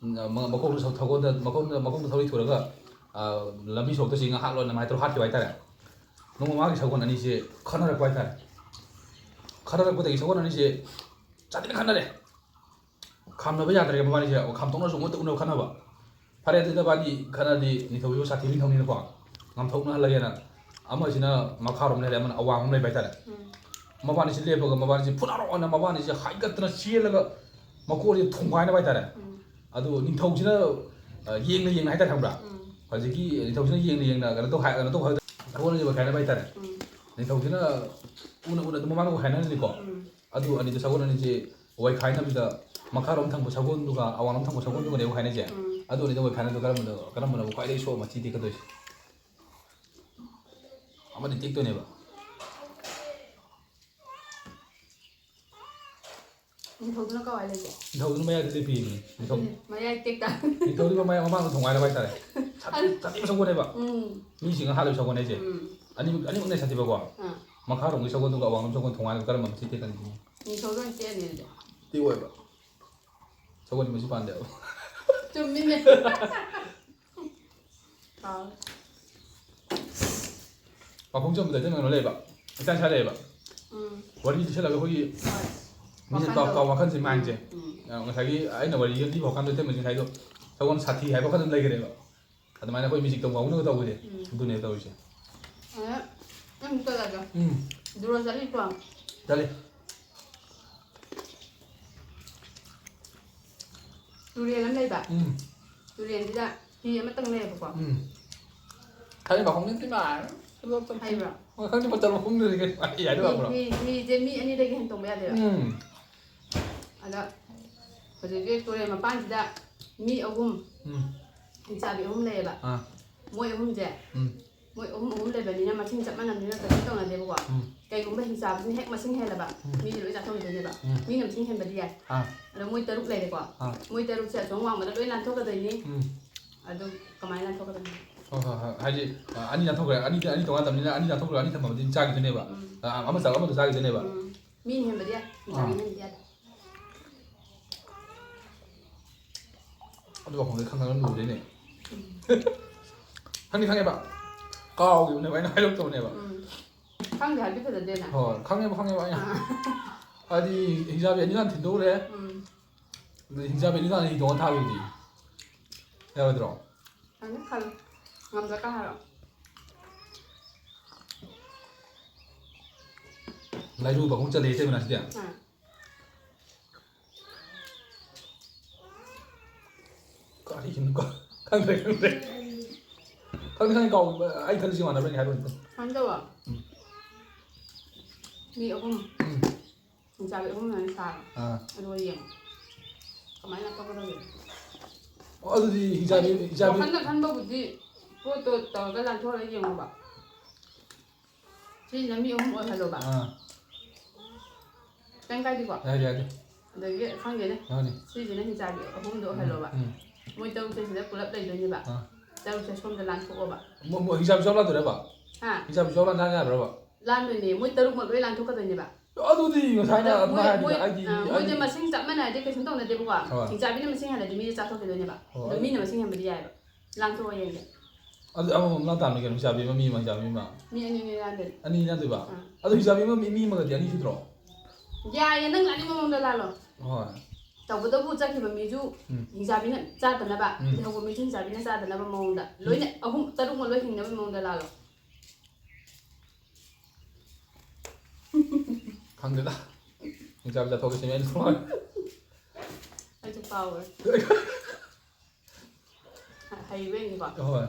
ꯎꯝ꯫ ꯃ-, ꯃꯀꯣꯛꯇ ꯁꯧ-, ꯊꯒꯣꯟꯗ, ꯃꯈꯣꯡꯗ, ꯃꯈꯣꯡꯗ ꯊꯧꯔꯤ ꯊꯨꯔꯒ, ꯑꯥ, ꯂꯝꯕꯤ ꯁꯣꯔꯣꯛꯇ ꯆꯤꯡꯉ ꯍꯥꯠꯂꯣꯅ ꯑꯗꯨꯃꯥꯏꯅ ꯇꯧꯔ ꯍꯥꯠꯈꯤꯕ ꯍꯥꯏꯇꯥꯔꯦ꯫ ꯅꯣꯡꯃ ꯃꯥꯒꯤ ꯁꯒꯣꯜ ꯑꯅꯤꯁꯦ ꯈꯠꯅꯔꯛꯄ ꯍꯥꯏꯇꯥꯔꯦ꯫ ꯈꯠꯅꯔꯛꯄꯗꯒꯤ ꯁꯒꯣꯜ ꯑꯅꯤꯁꯦ ꯆꯥꯊꯤꯅ ꯈꯠꯅꯔꯦ꯫ ꯈꯥꯝꯅꯕ ꯌꯥꯗ꯭ꯔꯦ ꯃꯕꯥꯅꯤꯁꯦ, ꯈꯥꯝꯗꯣꯛꯅꯔꯁꯨ ꯑꯃꯠꯇ ꯎꯅꯕ ꯈꯠꯅꯕ꯫ ꯐꯔꯦ, ꯑꯗꯨꯗꯤ ꯅꯕꯥꯅꯤ ꯈꯠꯅꯔꯗꯤ ꯅꯤꯡꯊꯧꯁꯤꯕꯨ ꯁꯥꯊꯤꯕ ꯅꯤꯡꯊꯧꯅꯤꯅꯀꯣ, ꯉꯥꯝꯊꯣꯛꯅꯍꯜꯂꯒꯦꯅ꯫ ꯑꯃꯁꯤꯅ ꯃꯈꯥꯔꯣꯝ ꯂꯩꯔꯦ, ꯑꯃꯅ ꯑꯋꯥꯡꯂꯣꯝ ꯂꯩꯕ ꯍꯥꯏꯇꯥꯔꯦ꯫ ꯎꯝ꯫ ꯃꯕꯥꯅꯤꯁꯤ ꯂꯦꯞꯄꯒ ꯃꯕꯥꯅꯤꯁꯤ ꯐꯨꯅꯔꯣꯅ ꯃꯕꯥꯅꯤꯁꯤ ꯍꯥꯏꯒꯠꯇꯅ ꯆꯦꯜꯂꯒ ꯃꯀꯣꯟꯁꯦ ꯊꯣꯡꯒꯥꯏꯅꯕ ꯍꯥꯏꯇꯥꯔꯦ꯫ ꯎꯝ꯫ ꯑꯗꯨ ꯅꯤꯡꯊꯧꯁꯤꯅ, ꯑ, ꯌꯦꯡꯅ ꯌꯦꯡꯅ ꯍꯥꯏꯇꯥꯔꯦ, ꯈꯪꯕ꯭ꯔꯥ? ꯎꯝ꯫ ꯍꯧꯖꯤꯛꯀꯤ ꯅꯤꯡꯊꯧꯁꯤꯅ ꯌꯦꯡꯅ ꯌꯦꯡꯅ ꯀꯩꯅꯣ ꯇꯧ ꯍꯥꯏ-, ꯀꯩꯅꯣ ꯇꯧ ꯍꯥꯏꯕꯗ ꯁꯒꯣꯜ ꯑꯅꯤꯁꯦ ꯋꯥꯏꯈꯥꯏꯅꯕ ꯍꯥꯏꯇꯥꯔꯦ꯫ ꯎꯝ꯫ ꯅꯤꯡꯊꯧꯁꯤꯅ ꯎꯅ ꯎꯅ ꯑꯗꯨꯝ ꯃꯃꯥꯡꯗ ꯋꯥꯏꯈꯥꯏꯅꯍꯜꯂꯤꯀꯣ꯫ ꯎꯝ꯫ ꯑꯗꯨ ꯑꯅꯤꯗꯣ, ꯁꯒꯣꯜ ꯑꯅꯤꯁꯦ ꯋꯥꯏꯈꯥꯏꯅꯕꯗ ꯃꯈꯥꯔꯣꯝ ꯊꯪꯕ ꯁꯒꯣꯜꯗꯨꯒ ꯑꯋꯥꯡꯂꯣꯝ ꯊꯪꯕ ꯁꯒꯣꯜꯗꯨꯒꯅꯦꯕ ꯋꯥꯏꯈꯥꯏꯅꯩꯁꯦ꯫ ꯎꯝ꯫ ꯑꯗꯨ ꯑꯅꯤꯗꯣ ꯋꯥꯏꯈꯥꯏꯅꯕꯗ ꯀꯔꯝꯕꯅ, ꯀꯔꯝꯕꯅꯕꯨ ꯈ꯭ꯋꯥꯏꯗꯒꯤ ꯁꯣꯛꯑ ꯃꯊꯤ ꯇꯦꯛꯀꯗꯣꯏꯁꯦ? ꯑꯃꯗꯤ ꯇꯦꯛꯇꯣꯏꯅꯦꯕ꯫ ꯅꯤꯡꯊꯧꯗꯨꯅ ꯀꯋꯥꯏ ꯂꯩꯒꯦ? ꯅꯤꯡꯊꯧꯗꯨꯅ ꯃꯌꯥꯏꯗ ꯂꯦꯞꯄꯤꯅꯦ꯫ ꯅꯤꯡꯊꯧ-, ꯑꯗꯨꯅꯦ, ꯃꯌꯥꯏ ꯇꯦꯛꯇ-, ꯅꯤꯡꯊꯧꯗꯨꯅ ꯃꯌꯥꯏ ꯃꯃꯥꯡꯗ ꯊꯣꯡꯒꯥꯏꯅꯕ ꯍꯥꯏꯇꯥꯔꯦ꯫ ꯁꯥꯊꯤ-, ꯑꯗꯨ-, ꯁꯥꯊꯤꯕ ꯁꯒꯣꯜꯅꯦꯕ꯫ ꯎꯝ꯫ ꯃꯤꯁꯤꯡꯅ ꯍꯥꯠꯂꯤꯕ ꯁꯒꯣꯜꯅꯦ ꯑꯩꯁꯦ꯫ ꯎꯝ꯫ ꯑꯅꯤꯃꯛ, ꯑꯅꯤꯃꯛꯅꯦ ꯁꯥꯊꯤꯕꯀꯣ꯫ ꯑꯥ꯫ ꯃꯈꯥꯔꯣꯝꯒꯤ ꯁꯒꯣꯜꯗꯨꯒ ꯑꯋꯥꯡꯂꯣꯝ ꯁꯒꯣꯜ ꯊꯣꯡꯒꯥꯏꯅꯕ ꯀꯔꯝꯕ ꯃꯊꯤ ꯇꯦꯛꯀꯅꯤ? ꯅꯤꯡꯊꯧꯗꯣ ꯑꯣꯏꯅ ꯇꯦꯛꯑꯅꯤ ꯑꯗꯨꯗꯤ꯫ ꯇꯦꯛꯑꯣꯏꯕ꯫ ꯁꯒꯣꯜꯗꯤ ꯃꯆꯤ ꯄꯥꯟꯗꯦꯕ꯫ ꯆꯨꯝꯃꯤꯅꯦ꯫ ꯀꯥꯎꯔꯦ꯫ ꯄꯥꯎꯈꯣꯡ ꯆꯨꯝꯕꯗ ꯀꯩꯅꯣ ꯂꯩꯌꯦꯕ, ꯏꯁꯥ ꯏꯁꯥ ꯂꯩꯌꯦꯕ꯫ ꯎꯝ꯫ ꯋꯥꯔꯤ ꯂꯤꯁꯜꯂꯒ ꯑꯩꯈꯣꯏꯒꯤ ꯍꯣꯏ꯫ ꯃꯤꯅ ꯋꯥꯈꯜꯗꯣ꯫ ꯇꯥꯎ-, ꯇꯥꯎ ꯋꯥꯈꯜꯁꯦ, ꯎꯝ, ꯃꯥꯏꯟꯁꯦ꯫ ꯎꯝ꯫ ꯑ, ꯉꯁꯥꯏꯒꯤ ꯑꯩꯅ ꯋꯥꯔꯤ ꯂꯤꯕ ꯍꯧꯔꯀꯥꯟꯗ ꯏꯇꯩꯃꯁꯤ ꯉꯁꯥꯏꯗꯣ ꯁꯒꯣꯜ ꯁꯥꯊꯤ ꯍꯥꯏꯕ ꯋꯥꯈꯜ ꯑꯗꯨꯝ ꯂꯩꯈ꯭ꯔꯦꯕ꯫ ꯑꯗꯨꯃꯥꯏꯅ ꯑꯩꯈꯣꯏ ꯃꯤꯖꯤꯛ ꯇꯧꯕ ꯀꯥꯡꯕꯨꯅꯒ ꯇꯧꯕꯁꯦ꯫ ꯎꯝ꯫ ꯑꯗꯨꯅꯦꯕ ꯇꯧꯔꯤꯁꯦ꯫ ꯑ, ꯆꯠꯂꯒ ꯎꯝ꯫ ꯗꯨꯔꯣ ꯆꯠꯂꯤꯀꯣ꯫ ꯆꯠꯂꯤ꯫ ꯇꯨꯔꯦꯜ ꯑꯃ ꯂꯩꯕ꯫ ꯎꯝ꯫ ꯇꯨꯔꯦꯜꯁꯤꯗ ꯍꯤ ꯑꯃꯇꯪ ꯂꯩꯌꯦꯕꯀꯣ꯫ ꯎꯝ꯫ ꯈꯪꯉꯤꯕ ꯈꯣꯡꯖꯤꯟ ꯊꯤꯟꯕ꯫ ꯍꯩꯕ꯭ꯔꯣ? ꯍꯣꯏ, ꯈꯪꯉꯤꯕ ꯇꯔꯨꯛ ꯈꯣꯡꯗ꯭ꯔꯗꯤ ꯀꯩꯅꯣ ꯍꯥꯏ ꯍꯥꯏꯗꯣꯏ ꯍꯤ, ꯋꯥꯕ꯭ꯔꯣ? ꯍꯤ, ꯍꯤꯁꯦ ꯃꯤ ꯑꯅꯤꯗꯒꯤ ꯍꯦꯟ ꯇꯣꯡꯕ ꯌꯥꯗꯦꯕ꯫ ꯎꯝ꯫ ꯑꯗ ꯍꯧꯖꯤꯛꯀꯤ ꯇꯨꯔꯦꯜ ꯃꯄꯥꯟꯁꯤꯗ ꯃꯤ ꯑꯍꯨꯝ, ꯎꯝ꯫ ꯍꯤꯡꯆꯥꯕꯤ ꯑꯍꯨꯝ ꯂꯩꯌꯦꯕ꯫ ꯑꯥ꯫ ꯃꯣꯏ ꯑꯍꯨꯝꯁꯦ ꯎꯝ꯫ ꯃꯣꯏ ꯑꯍꯨꯝ ꯑꯍꯨꯝ ꯂꯩꯕꯅꯤꯅ ꯃꯁꯤꯡ ꯆꯞ ꯃꯥꯟꯅꯕꯅꯤꯅ ꯀꯩꯁꯨ ꯇꯧꯅꯗꯦꯕꯀꯣ꯫ ꯎꯝ꯫ ꯀꯩꯒꯨꯝꯕ ꯍꯤꯡꯆꯥꯕꯁꯤꯅ ꯍꯦꯛ ꯃꯁꯤꯡ ꯍꯦꯜꯂꯕ ꯎꯝ꯫ ꯃꯤꯗꯤ ꯂꯣꯏ ꯆꯥꯊꯣꯛꯈꯤꯗꯣꯏꯅꯦꯕ꯫ ꯎꯝ꯫ ꯃꯤꯅ ꯃꯁꯤꯡ ꯍꯦꯟꯕꯗꯤ ꯌꯥꯏ꯫ ꯑꯥ꯫ ꯑꯗꯣ ꯃꯣꯏ ꯇꯔꯨꯛ ꯂꯩꯔꯦꯀꯣ꯫ ꯑꯥ꯫ ꯃꯣꯏ ꯇꯔꯨꯛꯁꯦ ꯑꯁꯣꯝ ꯋꯥꯡꯃꯗ ꯂꯣꯏ ꯂꯥꯟꯊꯣꯛꯀꯗꯣꯏꯅꯤ꯫ ꯎꯝ꯫ ꯑꯗꯨ ꯀꯃꯥꯏꯅ ꯂꯥꯟꯊꯣꯛꯀꯗꯣꯏꯅꯣ? ꯍꯣꯏ, ꯍꯣꯏ, ꯍꯣꯏ꯫ ꯍꯥꯏꯗꯤ, ꯑ, ꯑꯅꯤ ꯂꯥꯟꯊꯣꯛꯈ꯭ꯔꯦ꯫ ꯑꯅꯤꯗꯤ, ꯑꯅꯤ ꯇꯣꯉꯥꯟ ꯇꯝꯅꯤꯅ ꯑꯅꯤ ꯂꯥꯟꯊꯣꯛꯈ꯭ꯔꯦ, ꯑꯅꯤ ꯊꯝꯃꯕꯗꯤ ꯆꯥꯈꯤꯗꯣꯏꯅꯦꯕ꯫ ꯎꯝ꯫ ꯑ, ꯑꯃ ꯆꯥꯕ ꯑꯃꯗꯣ ꯆꯥꯈꯤꯗꯣꯏꯅꯦꯕ꯫ ꯎꯝ꯫ ꯃꯤꯅ ꯍꯦꯟꯕꯗꯤ ꯌꯥꯏ, ꯑꯥ꯫ ꯍꯤꯡꯆꯥꯕꯤꯅ ꯍꯦꯟꯕꯗꯤ ꯌꯥꯗꯦ꯫ ꯑꯗꯨ ꯋꯥꯐꯝꯗꯤ ꯈꯪꯉꯒ ꯂꯨꯔꯦꯅꯦ꯫ ꯎꯝ꯫ ꯈꯪꯗꯤ ꯈꯪꯉꯦꯕ꯫ ꯀꯥꯎꯈꯤꯕꯅꯦꯕ, ꯑꯩꯅ ꯍꯥꯏꯗꯣꯛꯇꯕꯅꯦꯕ꯫ ꯎꯝ꯫ ꯈꯪꯗꯦ ꯍꯥꯏꯕꯗꯤ ꯐꯖꯗꯦꯅ꯫ ꯍꯣꯏ, ꯈꯪꯉꯦꯕ, ꯈꯪꯉꯦꯕ ꯑꯩꯅ꯫ ꯑꯥ꯫ ꯍꯥꯏꯗꯤ ꯍꯤꯡꯆꯥꯕꯤ ꯑꯅꯤ ꯍꯥꯟꯅ ꯊꯤꯟꯗꯣꯛꯎꯔꯦ꯫ ꯎꯝ꯫ ꯑꯗꯨ ꯍꯤꯡꯆꯥꯕꯤ ꯑꯅꯤ ꯍꯥꯟꯅ ꯍꯤ ꯇꯣꯡꯉ ꯊꯥꯈꯤꯕꯗꯤ ꯌꯥꯔꯣꯏꯗ꯭ꯔꯣ? ꯈꯪꯗꯦ, ꯈꯜꯂꯣ꯫ ꯉꯝꯗ꯭ꯔꯀꯥꯟ ꯍꯥꯏꯔꯛꯑꯣ꯫ ꯂꯥꯏꯔꯨ ꯄꯥꯈꯣꯡ ꯆꯜꯂꯦ ꯏꯇꯩꯃ ꯅꯪꯁꯤꯗꯤ꯫ ꯑꯥ꯫ ꯀꯔꯤꯅꯣ ꯀꯣ? ꯈꯪꯗ꯭ꯔꯦ, ꯈꯪꯗ꯭ꯔꯦ꯫ ꯈꯪꯗꯦ, ꯈꯪꯗꯦ, ꯀꯥꯎ-, ꯑꯩ ꯈꯜꯂꯤꯁꯤ ꯃꯥꯟꯅꯕ꯭ꯔꯥ ꯌꯦꯡꯒꯦ ꯍꯥꯏꯔꯣꯅꯦ꯫ ꯁꯨꯃꯥꯏꯅ ꯇꯧꯋꯣ꯫ ꯎꯝ꯫ ꯃꯤ ꯑꯍꯨꯝ꯫ ꯎꯝ꯫ ꯍꯤꯡꯆꯥꯕꯤ ꯑꯍꯨꯝ ꯑꯗꯨꯃꯥꯏꯅ ꯁꯥꯔꯣ꯫ ꯑꯥ꯫ ꯑꯗꯨꯒ ꯌꯦꯡꯉꯣ꯫ ꯀꯃꯥꯏꯅ ꯂꯥꯟꯊꯣꯛꯀꯗꯧꯒꯦ? ꯑꯣ, ꯑꯗꯨꯗꯤ ꯍꯤꯡꯆꯥꯕꯤ, ꯍꯤꯡꯆꯥꯕꯤ ꯋꯥꯈꯜꯅ ꯈꯟꯕꯕꯨꯗꯤ ꯄꯣꯠꯇꯣ ꯇꯧꯔꯒ ꯂꯥꯟꯊꯣꯛꯑꯒ ꯌꯦꯡꯉꯣꯕ꯫ ꯁꯤꯁꯤꯅ ꯃꯤ ꯑꯍꯨꯝ ꯑꯣꯏꯍꯜꯂꯣꯕ꯫ ꯑꯥ꯫ ꯀꯩꯝ ꯀꯥꯏꯗꯦꯀꯣ? ꯌꯥꯏ, ꯌꯥꯏ, ꯌꯥꯏ꯫ ꯑꯗꯒꯤ ꯈꯪꯗꯦꯅꯦ꯫ ꯌꯥꯅꯤ꯫ ꯁꯤꯁꯤꯅ ꯍꯤꯡꯆꯥꯕꯤ ꯑꯍꯨꯝꯗꯣ ꯎꯝ, ꯑꯣꯏꯍꯜꯂꯣꯕ꯫ ꯎꯝ꯫ ꯃꯣꯏ ꯇꯔꯨꯛꯁꯦ ꯁꯤꯗ ꯄꯨꯂꯞ ꯂꯩꯗꯣꯏꯅꯦꯕ꯫ ꯑꯥ꯫ ꯇꯔꯨꯛꯁꯦ ꯁꯣꯝꯗ ꯂꯥꯟꯊꯣꯛꯑꯣꯕ꯫ ꯃꯣ-, ꯃꯣ-, ꯍꯤꯡꯆꯥꯕꯤ ꯆꯥꯎ ꯂꯥꯟꯗꯣꯏꯔꯕ? ꯍꯥ? ꯍꯤꯡꯆꯥꯕꯤ ꯆꯥꯎ ꯂꯥꯟ ꯌꯥꯕ꯭ꯔꯕ? ꯂꯥꯟꯗꯣꯏꯅꯦ꯫ ꯃꯣꯏ ꯇꯔꯨꯛꯃꯛ ꯂꯣꯏ ꯂꯥꯟꯊꯣꯛꯀꯗꯣꯏꯅꯦꯕ꯫ ꯑꯗꯨꯗꯤ ꯉꯁꯥꯏꯅ ꯑꯗ ꯑꯗꯨꯃꯥꯏ ꯃꯣꯏ, ꯍꯥꯏꯗꯨꯗ ꯃꯣꯏ, ꯑꯩꯗꯤ, ꯑ, ꯃꯣꯏꯁꯦ ꯑꯩꯗꯤ ꯃꯁꯤꯡ ꯆꯞ ꯃꯥꯟꯅꯔꯗꯤ ꯀꯩꯁꯨꯝ ꯇꯧꯅꯗꯦꯕꯀꯣ꯫ ꯍꯣꯏ꯫ ꯍꯤꯡꯆꯥꯕꯤꯅ ꯃꯁꯤꯡ ꯍꯦꯜꯂꯗꯤ ꯃꯤꯁꯦ ꯆꯥꯊꯣꯛꯈꯤꯗꯣꯏꯅꯦꯕ꯫ ꯍꯣꯏ, ꯑꯗꯣ ꯑꯗꯨ ꯃꯤꯅ ꯃꯁꯤꯡ ꯍꯦꯟꯕꯗꯤ ꯌꯥꯏꯑꯕ꯫ ꯂꯥꯟꯊꯣꯛꯑ ꯌꯦꯡꯒꯦ꯫ ꯑꯗꯨ ꯑꯃꯃꯝ ꯂꯥꯟ ꯇꯥꯕꯅꯤ ꯀꯩꯅꯣ, ꯍꯤꯡꯆꯥꯕꯤ ꯑꯃ, ꯃꯤ ꯑꯃ, ꯍꯤꯡꯆꯥꯕꯤ ꯑꯃ꯫ ꯃꯤ ꯑꯅꯤ, ꯑꯅꯤ ꯂꯥꯟꯗꯣꯏꯅꯦ꯫ ꯑꯅꯤ ꯂꯥꯟꯗꯣꯏꯕ? ꯑꯥ꯫ ꯑꯗꯣ ꯍꯤꯡꯆꯥꯕꯤ ꯑꯃ, ꯃꯤ, ꯃꯤ ꯑꯃꯒꯗꯤ ꯑꯅꯤ ꯁꯨꯗ꯭ꯔꯣ? ꯌꯥꯏꯌꯦ, ꯅꯪ ꯂꯥꯟꯅꯤꯡꯕ ꯃꯑꯣꯡꯗ ꯂꯥꯜꯂꯣ꯫ ꯍꯣꯏ꯫ ꯇꯧꯕꯇꯕꯨ ꯆꯠꯈꯤꯕ ꯃꯤꯁꯨ ꯎꯝ꯫ ꯍꯤꯡꯆꯥꯕꯤꯅ ꯆꯥꯗꯅꯕ, ꯎꯝ꯫ ꯂꯩꯍꯧꯕ ꯃꯤꯁꯨ ꯍꯤꯡꯆꯥꯕꯤꯅ ꯆꯥꯗꯅꯕ ꯃꯑꯣꯡꯗ, ꯎꯝ꯫ ꯂꯣꯏꯅ ꯑꯍꯨꯝ, ꯇꯔꯨꯛꯃꯛ ꯂꯣꯏ ꯍꯤꯡꯅꯕ ꯃꯑꯣꯡꯗ ꯂꯥꯜꯂꯣ꯫ ꯈꯪꯗꯦꯗ꯫ ꯍꯤꯡꯆꯥꯕꯤ ꯆꯥꯊꯣꯛꯀꯦ ꯁꯤꯅꯦ ꯑꯩꯅ ꯊꯣꯡꯉꯦ꯫ ꯑꯩꯁꯨ ꯀꯥꯎꯔꯦ꯫ ꯍ-, ꯍꯩꯕꯩꯅꯤꯀꯣ꯫ ꯍꯣꯏ꯫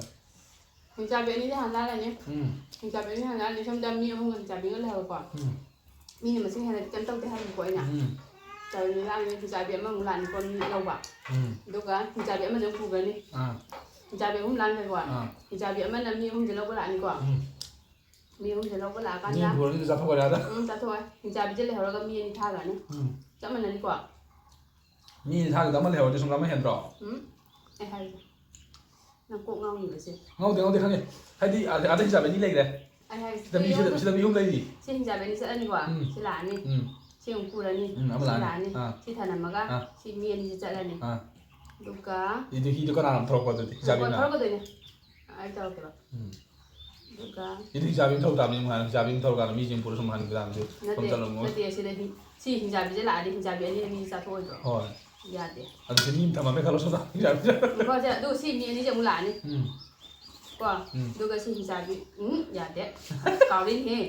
ꯍꯤꯡꯆꯥꯕꯤ ꯑꯅꯤꯗꯤ ꯍꯥꯟꯅ ꯂꯥꯜꯂꯅꯤ꯫ ꯎꯝ꯫ ꯍꯤꯡꯆꯥꯕꯤ ꯑꯅꯤ ꯍꯥꯟꯅ ꯂꯥꯜꯂꯅꯤ꯫ ꯁꯣꯝꯗ ꯃꯤ ꯑꯍꯨꯝꯒ ꯍꯤꯡꯆꯥꯕꯤꯒ ꯂꯩꯍꯧꯔꯦꯀꯣ꯫ ꯎꯝ꯫ ꯃꯤꯅ ꯃꯁꯤꯡ ꯍꯦꯜꯂꯗꯤ ꯀꯩꯝ ꯇꯧꯗꯦ ꯍꯥꯏꯕꯀꯣ ꯑꯩꯅ꯫ ꯎꯝ꯫ ꯍꯤꯡꯆꯥꯕꯤ ꯑꯅꯤ ꯂꯥꯜꯂꯅꯤ, ꯍꯤꯡꯆꯥꯕꯤ ꯑꯃꯃꯨꯛ ꯂꯥꯛꯑꯅꯤꯀꯣ ꯃꯤ ꯂꯧꯕ꯫ ꯎꯝ꯫ ꯑꯗꯨꯒ ꯍꯤꯡꯆꯥꯕꯤ ꯑꯃꯁꯦ ꯑꯃꯨꯛ ꯄꯨꯈ꯭ꯔꯅꯤ꯫ ꯑꯥ꯫ ꯍꯤꯡꯆꯥꯕꯤ ꯑꯍꯨꯝ ꯂꯥꯟꯈ꯭ꯔꯦꯀꯣ꯫ ꯑꯥ꯫ ꯍꯤꯡꯆꯥꯕꯤ ꯑꯃꯅ ꯃꯤ ꯑꯍꯨꯝꯁꯦ ꯂꯧꯕ ꯂꯥꯛꯑꯅꯤꯀꯣ꯫ ꯎꯝ꯫ ꯃꯤ ꯑꯍꯨꯝꯁꯦ ꯂꯧꯕ ꯂꯥꯛꯑꯀꯥꯟꯗ ꯃꯤ ꯄꯨꯔꯅꯤꯗ ꯆꯥꯊꯣꯛꯈ꯭ꯔꯦ ꯑꯥꯗ꯫ ꯎꯝ, ꯆꯥꯊꯣꯛꯑꯦ꯫ ꯍꯤꯡꯆꯥꯕꯤꯁꯦ ꯂꯩꯍꯧꯔꯒ ꯃꯤ ꯑꯅꯤ ꯊꯥꯈ꯭ꯔꯅꯤ꯫ ꯎꯝ꯫ ꯆꯞ ꯃꯥꯟꯅꯅꯤꯀꯣ꯫ ꯃꯤ ꯑꯅꯤ ꯊꯥꯈꯤꯕꯗ ꯑꯃ ꯂꯩꯍꯧꯔꯗꯤ ꯁꯨꯝ ꯑꯃ ꯍꯦꯟꯗ꯭ꯔꯣ? ꯎꯝ꯫ ꯑꯩ ꯍꯥꯏꯒꯦ꯫ ꯅꯪ ꯀꯣꯛ ꯉꯥꯎꯔꯤꯕꯁꯦ꯫ ꯉꯥꯎꯗꯦ, ꯉꯥꯎꯗꯦ, ꯈꯪꯉꯦ꯫ ꯍꯥꯏꯗꯤ ꯑꯥꯗ, ꯑꯥꯗ ꯍꯤꯡꯆꯥꯕꯤ ꯑꯅꯤ ꯂꯩꯔꯦ꯫ ꯑꯩ ꯍꯥꯏꯒꯦ꯫ ꯁꯤꯗ ꯃꯤ, ꯁꯤꯗ, ꯁꯤꯗ ꯃꯤ ꯑꯍꯨꯝ ꯂꯩꯔꯤ꯫ ꯁꯤ ꯍꯤꯡꯆꯥꯕꯤ ꯑꯅꯤ ꯆꯠꯂꯅꯤꯀꯣ꯫ ꯎꯝ꯫ ꯁꯤ ꯂꯥꯛꯑꯅꯤ꯫ ꯎꯝ꯫ ꯁꯤ ꯑꯃꯨꯛ ꯄꯨꯔꯅꯤ꯫ ꯎꯝ, ꯑꯃ ꯁꯤ ꯂꯥꯛꯑꯅꯤ꯫ ꯂꯥꯛꯑꯅꯤ꯫ ꯑꯥ꯫ ꯁꯤ ꯊꯅꯝꯃꯒ ꯑꯥ꯫ ꯁꯤ ꯃꯤ ꯑꯅꯤꯁꯤ ꯆꯠꯂꯅꯤ꯫ ꯑꯥ꯫ ꯑꯗꯨꯒ ꯍꯤꯗꯨ, ꯍꯤꯗꯨ ꯀꯅꯥꯅ ꯊꯧꯔꯛꯄ ꯑꯗꯨꯗꯤ? ꯍꯤꯡꯆꯥꯕꯤꯅ? ꯊꯧꯔꯛꯀꯗꯣꯏꯅꯦ꯫ ꯑꯩ ꯇꯧꯔꯛꯀꯦꯕ꯫ ꯎꯝ꯫ ꯑꯗꯨꯒ ꯍꯤꯗꯨ ꯍꯤꯡꯆꯥꯕꯤꯅ ꯊꯧ ꯇꯥꯕꯅꯤ, ꯑꯃꯨꯛ ꯍꯥꯏꯔꯣ꯫ ꯍꯤꯡꯆꯥꯕꯤꯅ ꯊꯧꯔꯀꯥꯟꯗ ꯃꯤꯁꯤꯡ ꯄꯨꯔ ꯁꯨꯝ ꯍꯟꯈꯤꯗꯥꯕꯅꯤ꯫ ꯅꯠꯇꯦ, ꯁꯣꯝ ꯆꯠꯂꯝꯃꯣ꯫ ꯅꯠꯇꯦ, ꯁꯤꯗ ꯍꯤꯡ-, ꯁꯤ ꯍꯤꯡꯆꯥꯕꯤꯁꯦ ꯂꯥꯛꯑꯗꯤ ꯍꯤꯡꯆꯥꯕꯤ ꯑꯅꯤꯅ ꯃꯤ ꯆꯥꯊꯣꯛꯑꯣꯏꯗ꯭ꯔꯣ? ꯍꯣꯏ꯫ ꯌꯥꯗꯦ꯫ ꯑꯗꯨ ꯁꯤ ꯃꯤ ꯑꯃ ꯊꯝꯃꯝꯃꯦ ꯈꯜꯂꯣ ꯁꯣꯝꯗ꯫ ꯍꯤꯡꯆꯥꯕꯤꯁꯦ꯫ ꯉꯥꯏꯈꯣꯁꯦ, ꯑꯗꯨ ꯁꯤ ꯃꯤ ꯑꯅꯤꯁꯦ ꯑꯃꯨꯛ ꯂꯥꯛꯑꯅꯤ꯫ ꯎꯝ꯫ ꯀꯣ? ꯎꯝ꯫ ꯑꯗꯨꯒ ꯁꯤ ꯍꯤꯡꯆꯥꯕꯤ, ꯎꯝ, ꯌꯥꯗꯦ꯫ ꯀꯥꯎꯔꯤꯅꯦꯍꯦ꯫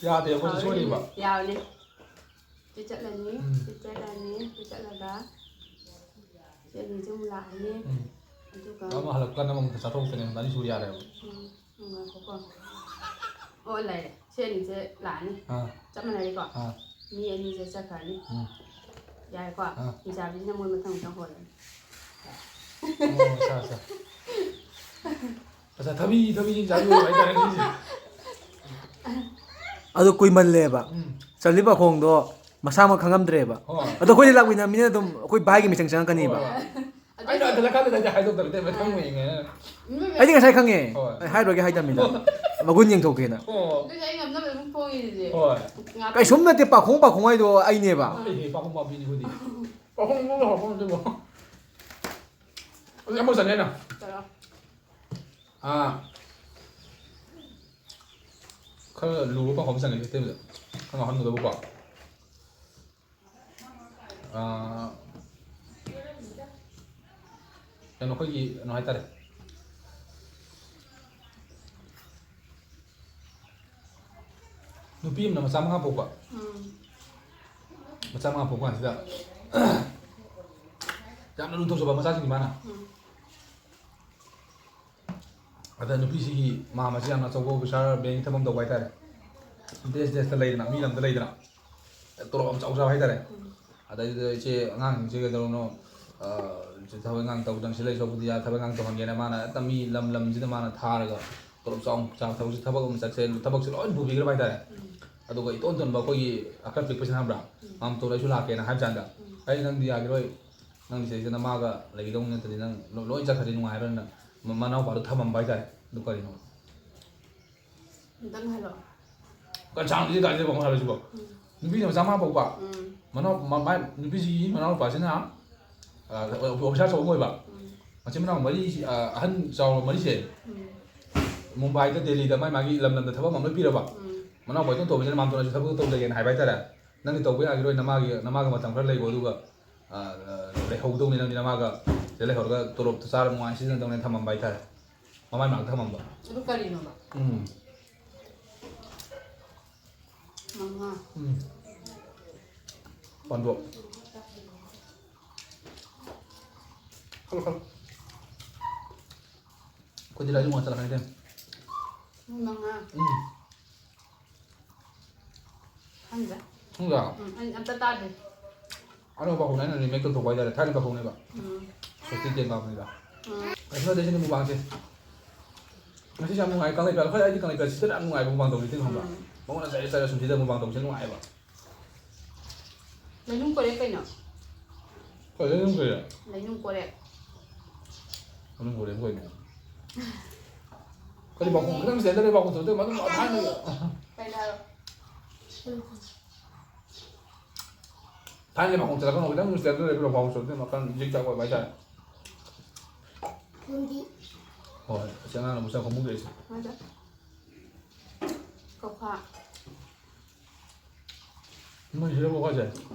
ꯌꯥꯗꯦ, ꯑꯩꯈꯣꯏꯁꯨ ꯀꯥꯎꯔꯤꯅꯦ꯫ ꯁꯣꯏꯔꯤꯕ꯫ ꯌꯥꯕꯅꯦ꯫ ꯁꯤ ꯆꯠꯂꯅꯤ, ꯎꯝ꯫ ꯁꯤ ꯆꯠꯂꯅꯤ, ꯁꯤ ꯆꯠꯂꯒ ꯁꯤ ꯑꯅꯤꯁꯤ ꯑꯃꯨꯛ ꯂꯥꯛꯑꯅꯤ꯫ ꯎꯝ꯫ ꯑꯗꯨꯒ ꯑꯃ ꯍꯜꯂꯛꯄ ꯀꯥꯟꯗ ꯑꯃꯨꯛ ꯆꯥꯊꯣꯛꯇꯅꯦ, ꯑꯅꯤ ꯁꯨ ꯌꯥꯔꯦꯕ꯫ ꯎꯝ, ꯎꯝ, ꯉꯥꯏꯈꯣꯀꯣ꯫ ꯑꯣ, ꯂꯩꯔꯦ꯫ ꯁꯤ ꯑꯅꯤꯁꯦ ꯂꯥꯛꯑꯅꯤ꯫ ꯑꯥ꯫ ꯆꯞ ꯃꯥꯟꯅꯔꯦꯀꯣ? ꯑꯥ꯫ ꯃꯤ ꯑꯅꯤꯁꯦ ꯆꯠꯈ꯭ꯔꯅꯤ꯫ ꯎꯝ꯫ ꯌꯥꯔꯦꯀꯣ? ꯑꯥ꯫ ꯍꯤꯡꯆꯥꯕꯤꯁꯤꯅ ꯃꯣꯏ ꯃꯊꯪ ꯃꯊꯪ ꯍꯣꯜꯂꯅꯤ꯫ ꯑꯣ, ꯑꯠꯆꯥ, ꯑꯠꯆꯥ꯫ ꯑꯠꯆꯥ, ꯊꯕꯤ, ꯊꯕꯤ ꯍꯤꯡꯆꯥꯕꯤ ꯑꯣꯏꯕ ꯍꯥꯏꯇꯥꯔꯦ ꯉꯁꯤꯁꯦ꯫ ꯑꯗꯨ ꯀꯨꯏꯃꯜꯂꯦꯕ꯫ ꯎꯝ꯫ ꯆꯥꯔꯂꯤ ꯄꯥꯈꯣꯡꯗꯣ ꯃꯁꯥꯃꯛ ꯈꯪꯉꯝꯗ꯭ꯔꯦꯕ꯫ ꯍꯣꯏ꯫ ꯑꯗꯣ ꯑꯩꯈꯣꯏꯗꯤ ꯂꯥꯛꯃꯤꯟꯅꯕꯅꯤꯅ ꯑꯗꯨꯝ ꯑꯩꯈꯣꯏ ꯚꯥꯏꯒꯤ ꯃꯤꯆꯪ ꯆꯪꯉꯛꯀꯅꯤꯕ꯫ ꯍꯣꯏ, ꯍꯣꯏ꯫ ꯑꯩꯅ ꯑꯗꯨꯗ ꯈꯜꯂꯦ, ꯑꯩꯗꯤ ꯍꯥꯏꯗꯣꯛꯇꯕ ꯇꯦꯕ ꯊꯝꯃꯣꯏꯅꯦ꯫ ꯎꯝ꯫ ꯑꯩꯗꯤ ꯉꯁꯥꯏ ꯈꯪꯉꯦ꯫ ꯍꯣꯏ꯫ ꯑꯩ ꯍꯥꯏꯔꯣꯏꯒꯦ ꯍꯥꯏꯗꯕꯅꯤꯗ꯫ ꯃꯒꯨꯟ ꯌꯦꯡꯊꯣꯛꯀꯦꯅ꯫ ꯑꯣ꯫ ꯑꯗꯨꯗꯤ ꯑꯩ ꯉꯝꯅꯕ ꯑꯗꯨꯝ ꯊꯣꯡꯉꯤꯗꯨꯗꯤ꯫ ꯍꯣꯏ꯫ ꯉꯥꯛꯇꯪ ꯀꯩꯁꯨꯝ ꯅꯠꯇꯦ, ꯄꯥꯈꯣꯡ, ꯄꯥꯈꯣꯡ ꯍꯥꯏꯗꯣ ꯑꯩꯅꯦꯕ꯫ ꯑꯩꯗꯤ ꯄꯥꯈꯣꯡ ꯄꯥꯕꯤꯅꯤ ꯑꯩꯈꯣꯏꯗꯤ꯫ ꯄꯥꯈꯣꯡ ꯄꯥꯕ ꯍꯧꯔꯛꯄ ꯅꯠꯇꯦꯕ꯫ ꯑꯗꯨꯗꯤ ꯑꯃ ꯆꯠꯅꯤ ꯍꯥꯏꯅ꯫ ꯆꯠꯂꯣ꯫ ꯑꯥ꯫ ꯈꯔ ꯂꯨꯕ ꯄꯥꯈꯣꯡ ꯑꯃ ꯆꯪꯉꯦ ꯁꯤ ꯇꯦꯕꯜꯗ꯫ ꯈꯔ ꯉꯥꯎꯍꯟꯒꯗꯧꯕꯀꯣ꯫ ꯑꯥ, ꯀꯩꯅꯣ, ꯑꯩꯈꯣꯏꯒꯤ ꯀꯩꯅꯣ ꯍꯥꯏꯇꯥꯔꯦ꯫ ꯅꯨꯄꯤ ꯑꯃꯅ ꯃꯆꯥ ꯃꯉꯥ ꯄꯣꯛꯄ꯫ ꯎꯝ꯫ ꯃꯆꯥ ꯃꯉꯥ ꯄꯣꯛꯄ ꯀꯥꯟꯁꯤꯗ ꯌꯥꯝꯅ ꯂꯨꯅ ꯇꯧꯖꯕ ꯃꯆꯥꯁꯤꯡꯁꯤ ꯃꯥꯅ꯫ ꯎꯝ꯫ ꯑꯗ ꯅꯨꯄꯤꯁꯤꯒꯤ ꯃꯥꯝꯃꯁꯤ ꯌꯥꯝꯅ ꯑꯆꯧꯕ ꯑꯣꯐꯤꯁꯥꯔ, ꯕꯦꯡꯒꯤ ꯊꯕꯛ ꯑꯃ ꯇꯧꯕ ꯍꯥꯏꯇꯥꯔꯦ꯫ ꯗꯦꯁ ꯗꯦꯁꯇ ꯂꯩꯗꯅ, ꯃꯤ ꯂꯝꯗ ꯂꯩꯗꯅ꯫ ꯇꯣꯂꯣꯞ ꯌꯥꯝ ꯆꯥꯎ ꯆꯥꯕ ꯍꯥꯏꯇꯥꯔꯦ꯫ ꯎꯝ꯫ ꯑꯗꯩꯗꯨꯗ ꯏꯆꯦ ꯑꯉꯥꯡꯁꯤꯡꯁꯦ ꯀꯩꯗꯧꯔꯨꯅꯣ, ꯑ, ꯊꯕꯛ ꯏꯪꯈꯥꯡ ꯇꯧꯗꯅ ꯁꯤ ꯂꯩ ꯁꯔꯨꯛꯄꯨꯗꯤ ꯌꯥ-, ꯊꯕꯛ ꯏꯪꯈꯥꯡ ꯇꯧꯍꯟꯒꯦꯅ ꯃꯥꯅ ꯍꯦꯛꯇ ꯃꯤ ꯂꯝ ꯂꯝꯁꯤꯗ ꯃꯥꯅ ꯊꯥꯔꯒ ꯇꯣꯂꯣꯞ ꯆꯥꯎ ꯆꯥꯎ ꯊꯕꯛꯁꯤ, ꯊꯕꯛ ꯑꯃ ꯆꯠꯁꯦ, ꯊꯕꯛꯁꯦ ꯂꯣꯏ ꯄꯨꯕꯤꯈ꯭ꯔꯕ ꯍꯥꯏꯇꯥꯔꯦ꯫ ꯎꯝ꯫ ꯑꯗꯨꯒ ꯏꯇꯣꯟ ꯇꯣꯟꯕ ꯑꯩꯈꯣꯏꯒꯤ ꯑꯀꯠ ꯄꯤꯛꯄꯁꯤꯅ ꯈꯪꯕ꯭ꯔꯥ? ꯎꯝ꯫ ꯃꯥꯝꯇꯣꯟ ꯑꯩꯁꯨ ꯂꯥꯛꯀꯦꯅ ꯍꯥꯏꯕ ꯆꯥꯟꯗ, ꯎꯝ꯫ "ꯑꯩ ꯅꯪꯗꯤ ꯌꯥꯈꯤꯔꯣꯏ, ꯅꯪꯗꯤ ꯁꯤꯗꯩꯁꯤꯗ ꯅꯃꯥꯒ ꯂꯩꯒꯗꯧꯅꯤ ꯅꯠꯇ꯭ꯔꯗꯤ ꯅꯪ ꯂꯣ-, ꯂꯣꯏ ꯆꯠꯈ꯭ꯔꯗꯤ ꯅꯨꯡꯉꯥꯏꯔꯣꯏ, ꯅꯪ ꯃ-, ꯃꯅꯥꯎꯄꯥꯗꯣ ꯊꯝꯃꯝꯕ ꯍꯥꯏꯇꯥꯔꯦ"꯫ ꯑꯗꯨ ꯀꯔꯤꯅꯣ? ꯑꯝꯇꯪ ꯍꯥꯏꯔꯛꯑꯣ꯫ ꯀꯟꯁꯥꯡꯁꯤꯗꯤ ꯀꯥꯏꯗꯩ ꯄꯥꯎ ꯍꯥꯏꯔꯁꯤꯕꯣ? ꯎꯝ꯫ ꯅꯨꯄꯤꯁꯤ ꯃꯆꯥ ꯃꯉꯥ ꯄꯣꯛꯄ꯫ ꯎꯝ꯫ ꯃꯅꯥꯎ-, ꯃ-, ꯃꯥꯏ-, ꯅꯨꯄꯤꯁꯤꯒꯤ ꯃꯅꯥꯎꯅꯨꯄꯥꯁꯤꯅ, ꯑ, ꯑꯣꯐꯤꯁꯥꯔ ꯑꯆꯧꯕ ꯑꯃ ꯑꯣꯏꯕ꯫ ꯎꯝ꯫ ꯃꯆꯤꯟ ꯃꯅꯥꯎ ꯃꯔꯤ, ꯑ, ꯑꯍꯟ ꯆꯥꯎꯔꯕ ꯃꯔꯤꯁꯦ꯫ ꯎꯝ꯫ ꯃꯨꯝꯕꯥꯏꯗ, ꯗꯦꯜꯂꯤꯗ ꯃꯥꯏ ꯃꯥꯒꯤ ꯂꯝ ꯂꯝꯗ ꯊꯕꯛ ꯑꯃ ꯂꯣꯏ ꯄꯤꯔꯕ꯫ ꯎꯝ꯫ ꯃꯅꯥꯎꯄꯥ ꯏꯇꯣꯟ ꯇꯣꯟꯕꯁꯤꯅ ꯃꯥꯝꯇꯣꯟ ꯑꯩꯁꯨ ꯊꯕꯛ ꯇꯧꯖꯒꯦꯅ ꯍꯥꯏꯕ ꯍꯥꯏꯇꯥꯔꯦ꯫ "ꯅꯪꯗꯤ ꯇꯧꯕ ꯌꯥꯈꯤꯔꯣꯏ, ꯅꯃꯥꯒꯤ, ꯅꯃꯥꯒ ꯃꯇꯝ ꯈꯔ ꯂꯩꯒꯣ, ꯑꯗꯨꯒ, ꯑ, ꯑ, ꯂꯩꯍꯧꯗꯧꯅꯤ, ꯅꯪꯗꯤ ꯅꯃꯥꯒ ꯁꯤꯗ ꯂꯩꯍꯧꯔꯒ ꯇꯣꯂꯣꯞꯇꯣ ꯆꯥꯔ ꯅꯨꯡꯉꯥꯏꯅ ꯁꯤꯖꯤꯟꯅꯗꯧꯅꯦ" ꯊꯝꯃꯝꯕ ꯍꯥꯏꯇꯥꯔꯦ꯫ ꯃꯃꯥꯏ ꯃꯅꯥꯛꯇ ꯊꯝꯃꯝꯕ꯫ ꯑꯗꯨ ꯀꯔꯤꯅꯣꯕ? ꯎꯝ꯫ ꯃꯉꯥ꯫ ꯎꯝ꯫ ꯄꯥꯟꯗꯣꯛ꯫ ꯈꯜꯂꯣ, ꯈꯜꯂꯣ꯫ ꯑꯩꯈꯣꯏꯗꯤ ꯂꯥꯏꯔꯤꯛ ꯉꯥꯛ ꯆꯠꯂꯛꯀꯅꯤ ꯏꯕꯦꯝ꯫ ꯃꯉꯥ꯫ ꯎꯝ꯫ ꯈꯪꯗ꯭ꯔꯦ꯫ ꯈꯪꯗ꯭ꯔꯥ? ꯎꯝ, ꯑꯩ ꯑꯝꯇ ꯇꯥꯗ꯭ꯔꯤ꯫ ꯑꯅꯧꯕ ꯄꯥꯎꯈꯣꯡꯅꯦ, ꯑꯩꯅ remake ꯇꯧꯊꯣꯛꯄ ꯍꯥꯏꯇꯥꯔꯦ, ꯊꯥꯏꯅ ꯄꯥꯎꯈꯣꯡꯅꯦꯕ꯫ ꯎꯝ꯫ ꯁꯣꯇꯤ ꯇꯦꯟ ꯄꯥꯕꯅꯤꯗ꯫ ꯎꯝ꯫ ꯀꯩꯁꯨ ꯅꯠꯇꯦ, ꯁꯤꯅ ꯃꯨꯛꯕꯥꯡꯁꯦ꯫ ꯉꯁꯤꯁꯦ ꯌꯥꯝ ꯅꯨꯡꯉꯥꯏ, ꯀꯪꯂꯩꯄꯥꯛ, ꯍꯣꯏ, ꯑꯩꯗꯤ ꯀꯪꯂꯩꯄꯥꯛ ꯁꯤꯗꯅ ꯌꯥꯝ ꯅꯨꯡꯉꯥꯏꯕ ꯃꯨꯛꯕꯥꯡ ꯇꯧꯕꯁꯦ ꯈꯪꯕ꯭ꯔꯥ? ꯎꯝ꯫ ꯃꯉꯣꯟꯗ ꯆꯠꯂꯦ ꯆꯠꯂꯦ ꯁꯨꯝ ꯁꯤꯗ ꯃꯨꯛꯕꯥꯡ ꯇꯧꯕꯁꯦ ꯅꯨꯡꯉꯥꯏꯌꯦꯕ꯫ ꯂꯩꯅꯨꯡ ꯀꯣꯔꯦ ꯀꯩꯅꯣ? ꯀꯩ ꯂꯩꯅꯨꯡ ꯀꯣꯔꯦ? ꯂꯩꯅꯨꯡ ꯀꯣꯔꯦ꯫ ꯂꯩꯅꯨꯡ ꯀꯣꯔꯦ ꯀꯩꯅꯣ? ꯀꯔꯤ ꯄꯥꯎꯈꯣꯡ? ꯈꯤꯇꯪ ꯁꯤꯗ ꯂꯩ ꯄꯥꯎꯈꯣꯡ ꯊꯣꯛꯇꯦ, ꯃꯗꯨ ꯊꯥꯏꯅꯒꯤ꯫ ꯀꯩꯅꯣ ꯍꯥꯏꯔꯣ? ꯊꯥꯏꯅꯒꯤ ꯄꯥꯎꯈꯣꯡ ꯆꯠꯂꯛꯀꯅꯣ, ꯈꯤꯇꯪ ꯁꯤꯗ ꯂꯩ ꯄꯥꯎꯈꯣꯡ ꯊꯣꯛꯇꯦ, ꯃꯈꯜ ꯖꯤꯛ ꯖꯥꯛ ꯑꯣꯏꯕ ꯍꯥꯏꯇꯥꯔꯦ꯫ ꯐꯨꯝꯗꯤ꯫ ꯍꯣꯏ, ꯑꯁꯤ ꯑꯉꯥꯡꯅ ꯃꯁꯛ ꯈꯪꯕꯨꯗ ꯑꯩꯁꯦ꯫ ꯃꯥꯗ꯫ ꯀꯧꯈꯥ꯫ ꯃꯣꯏ ꯁꯤꯗ ꯀꯧꯈꯥꯁꯦ?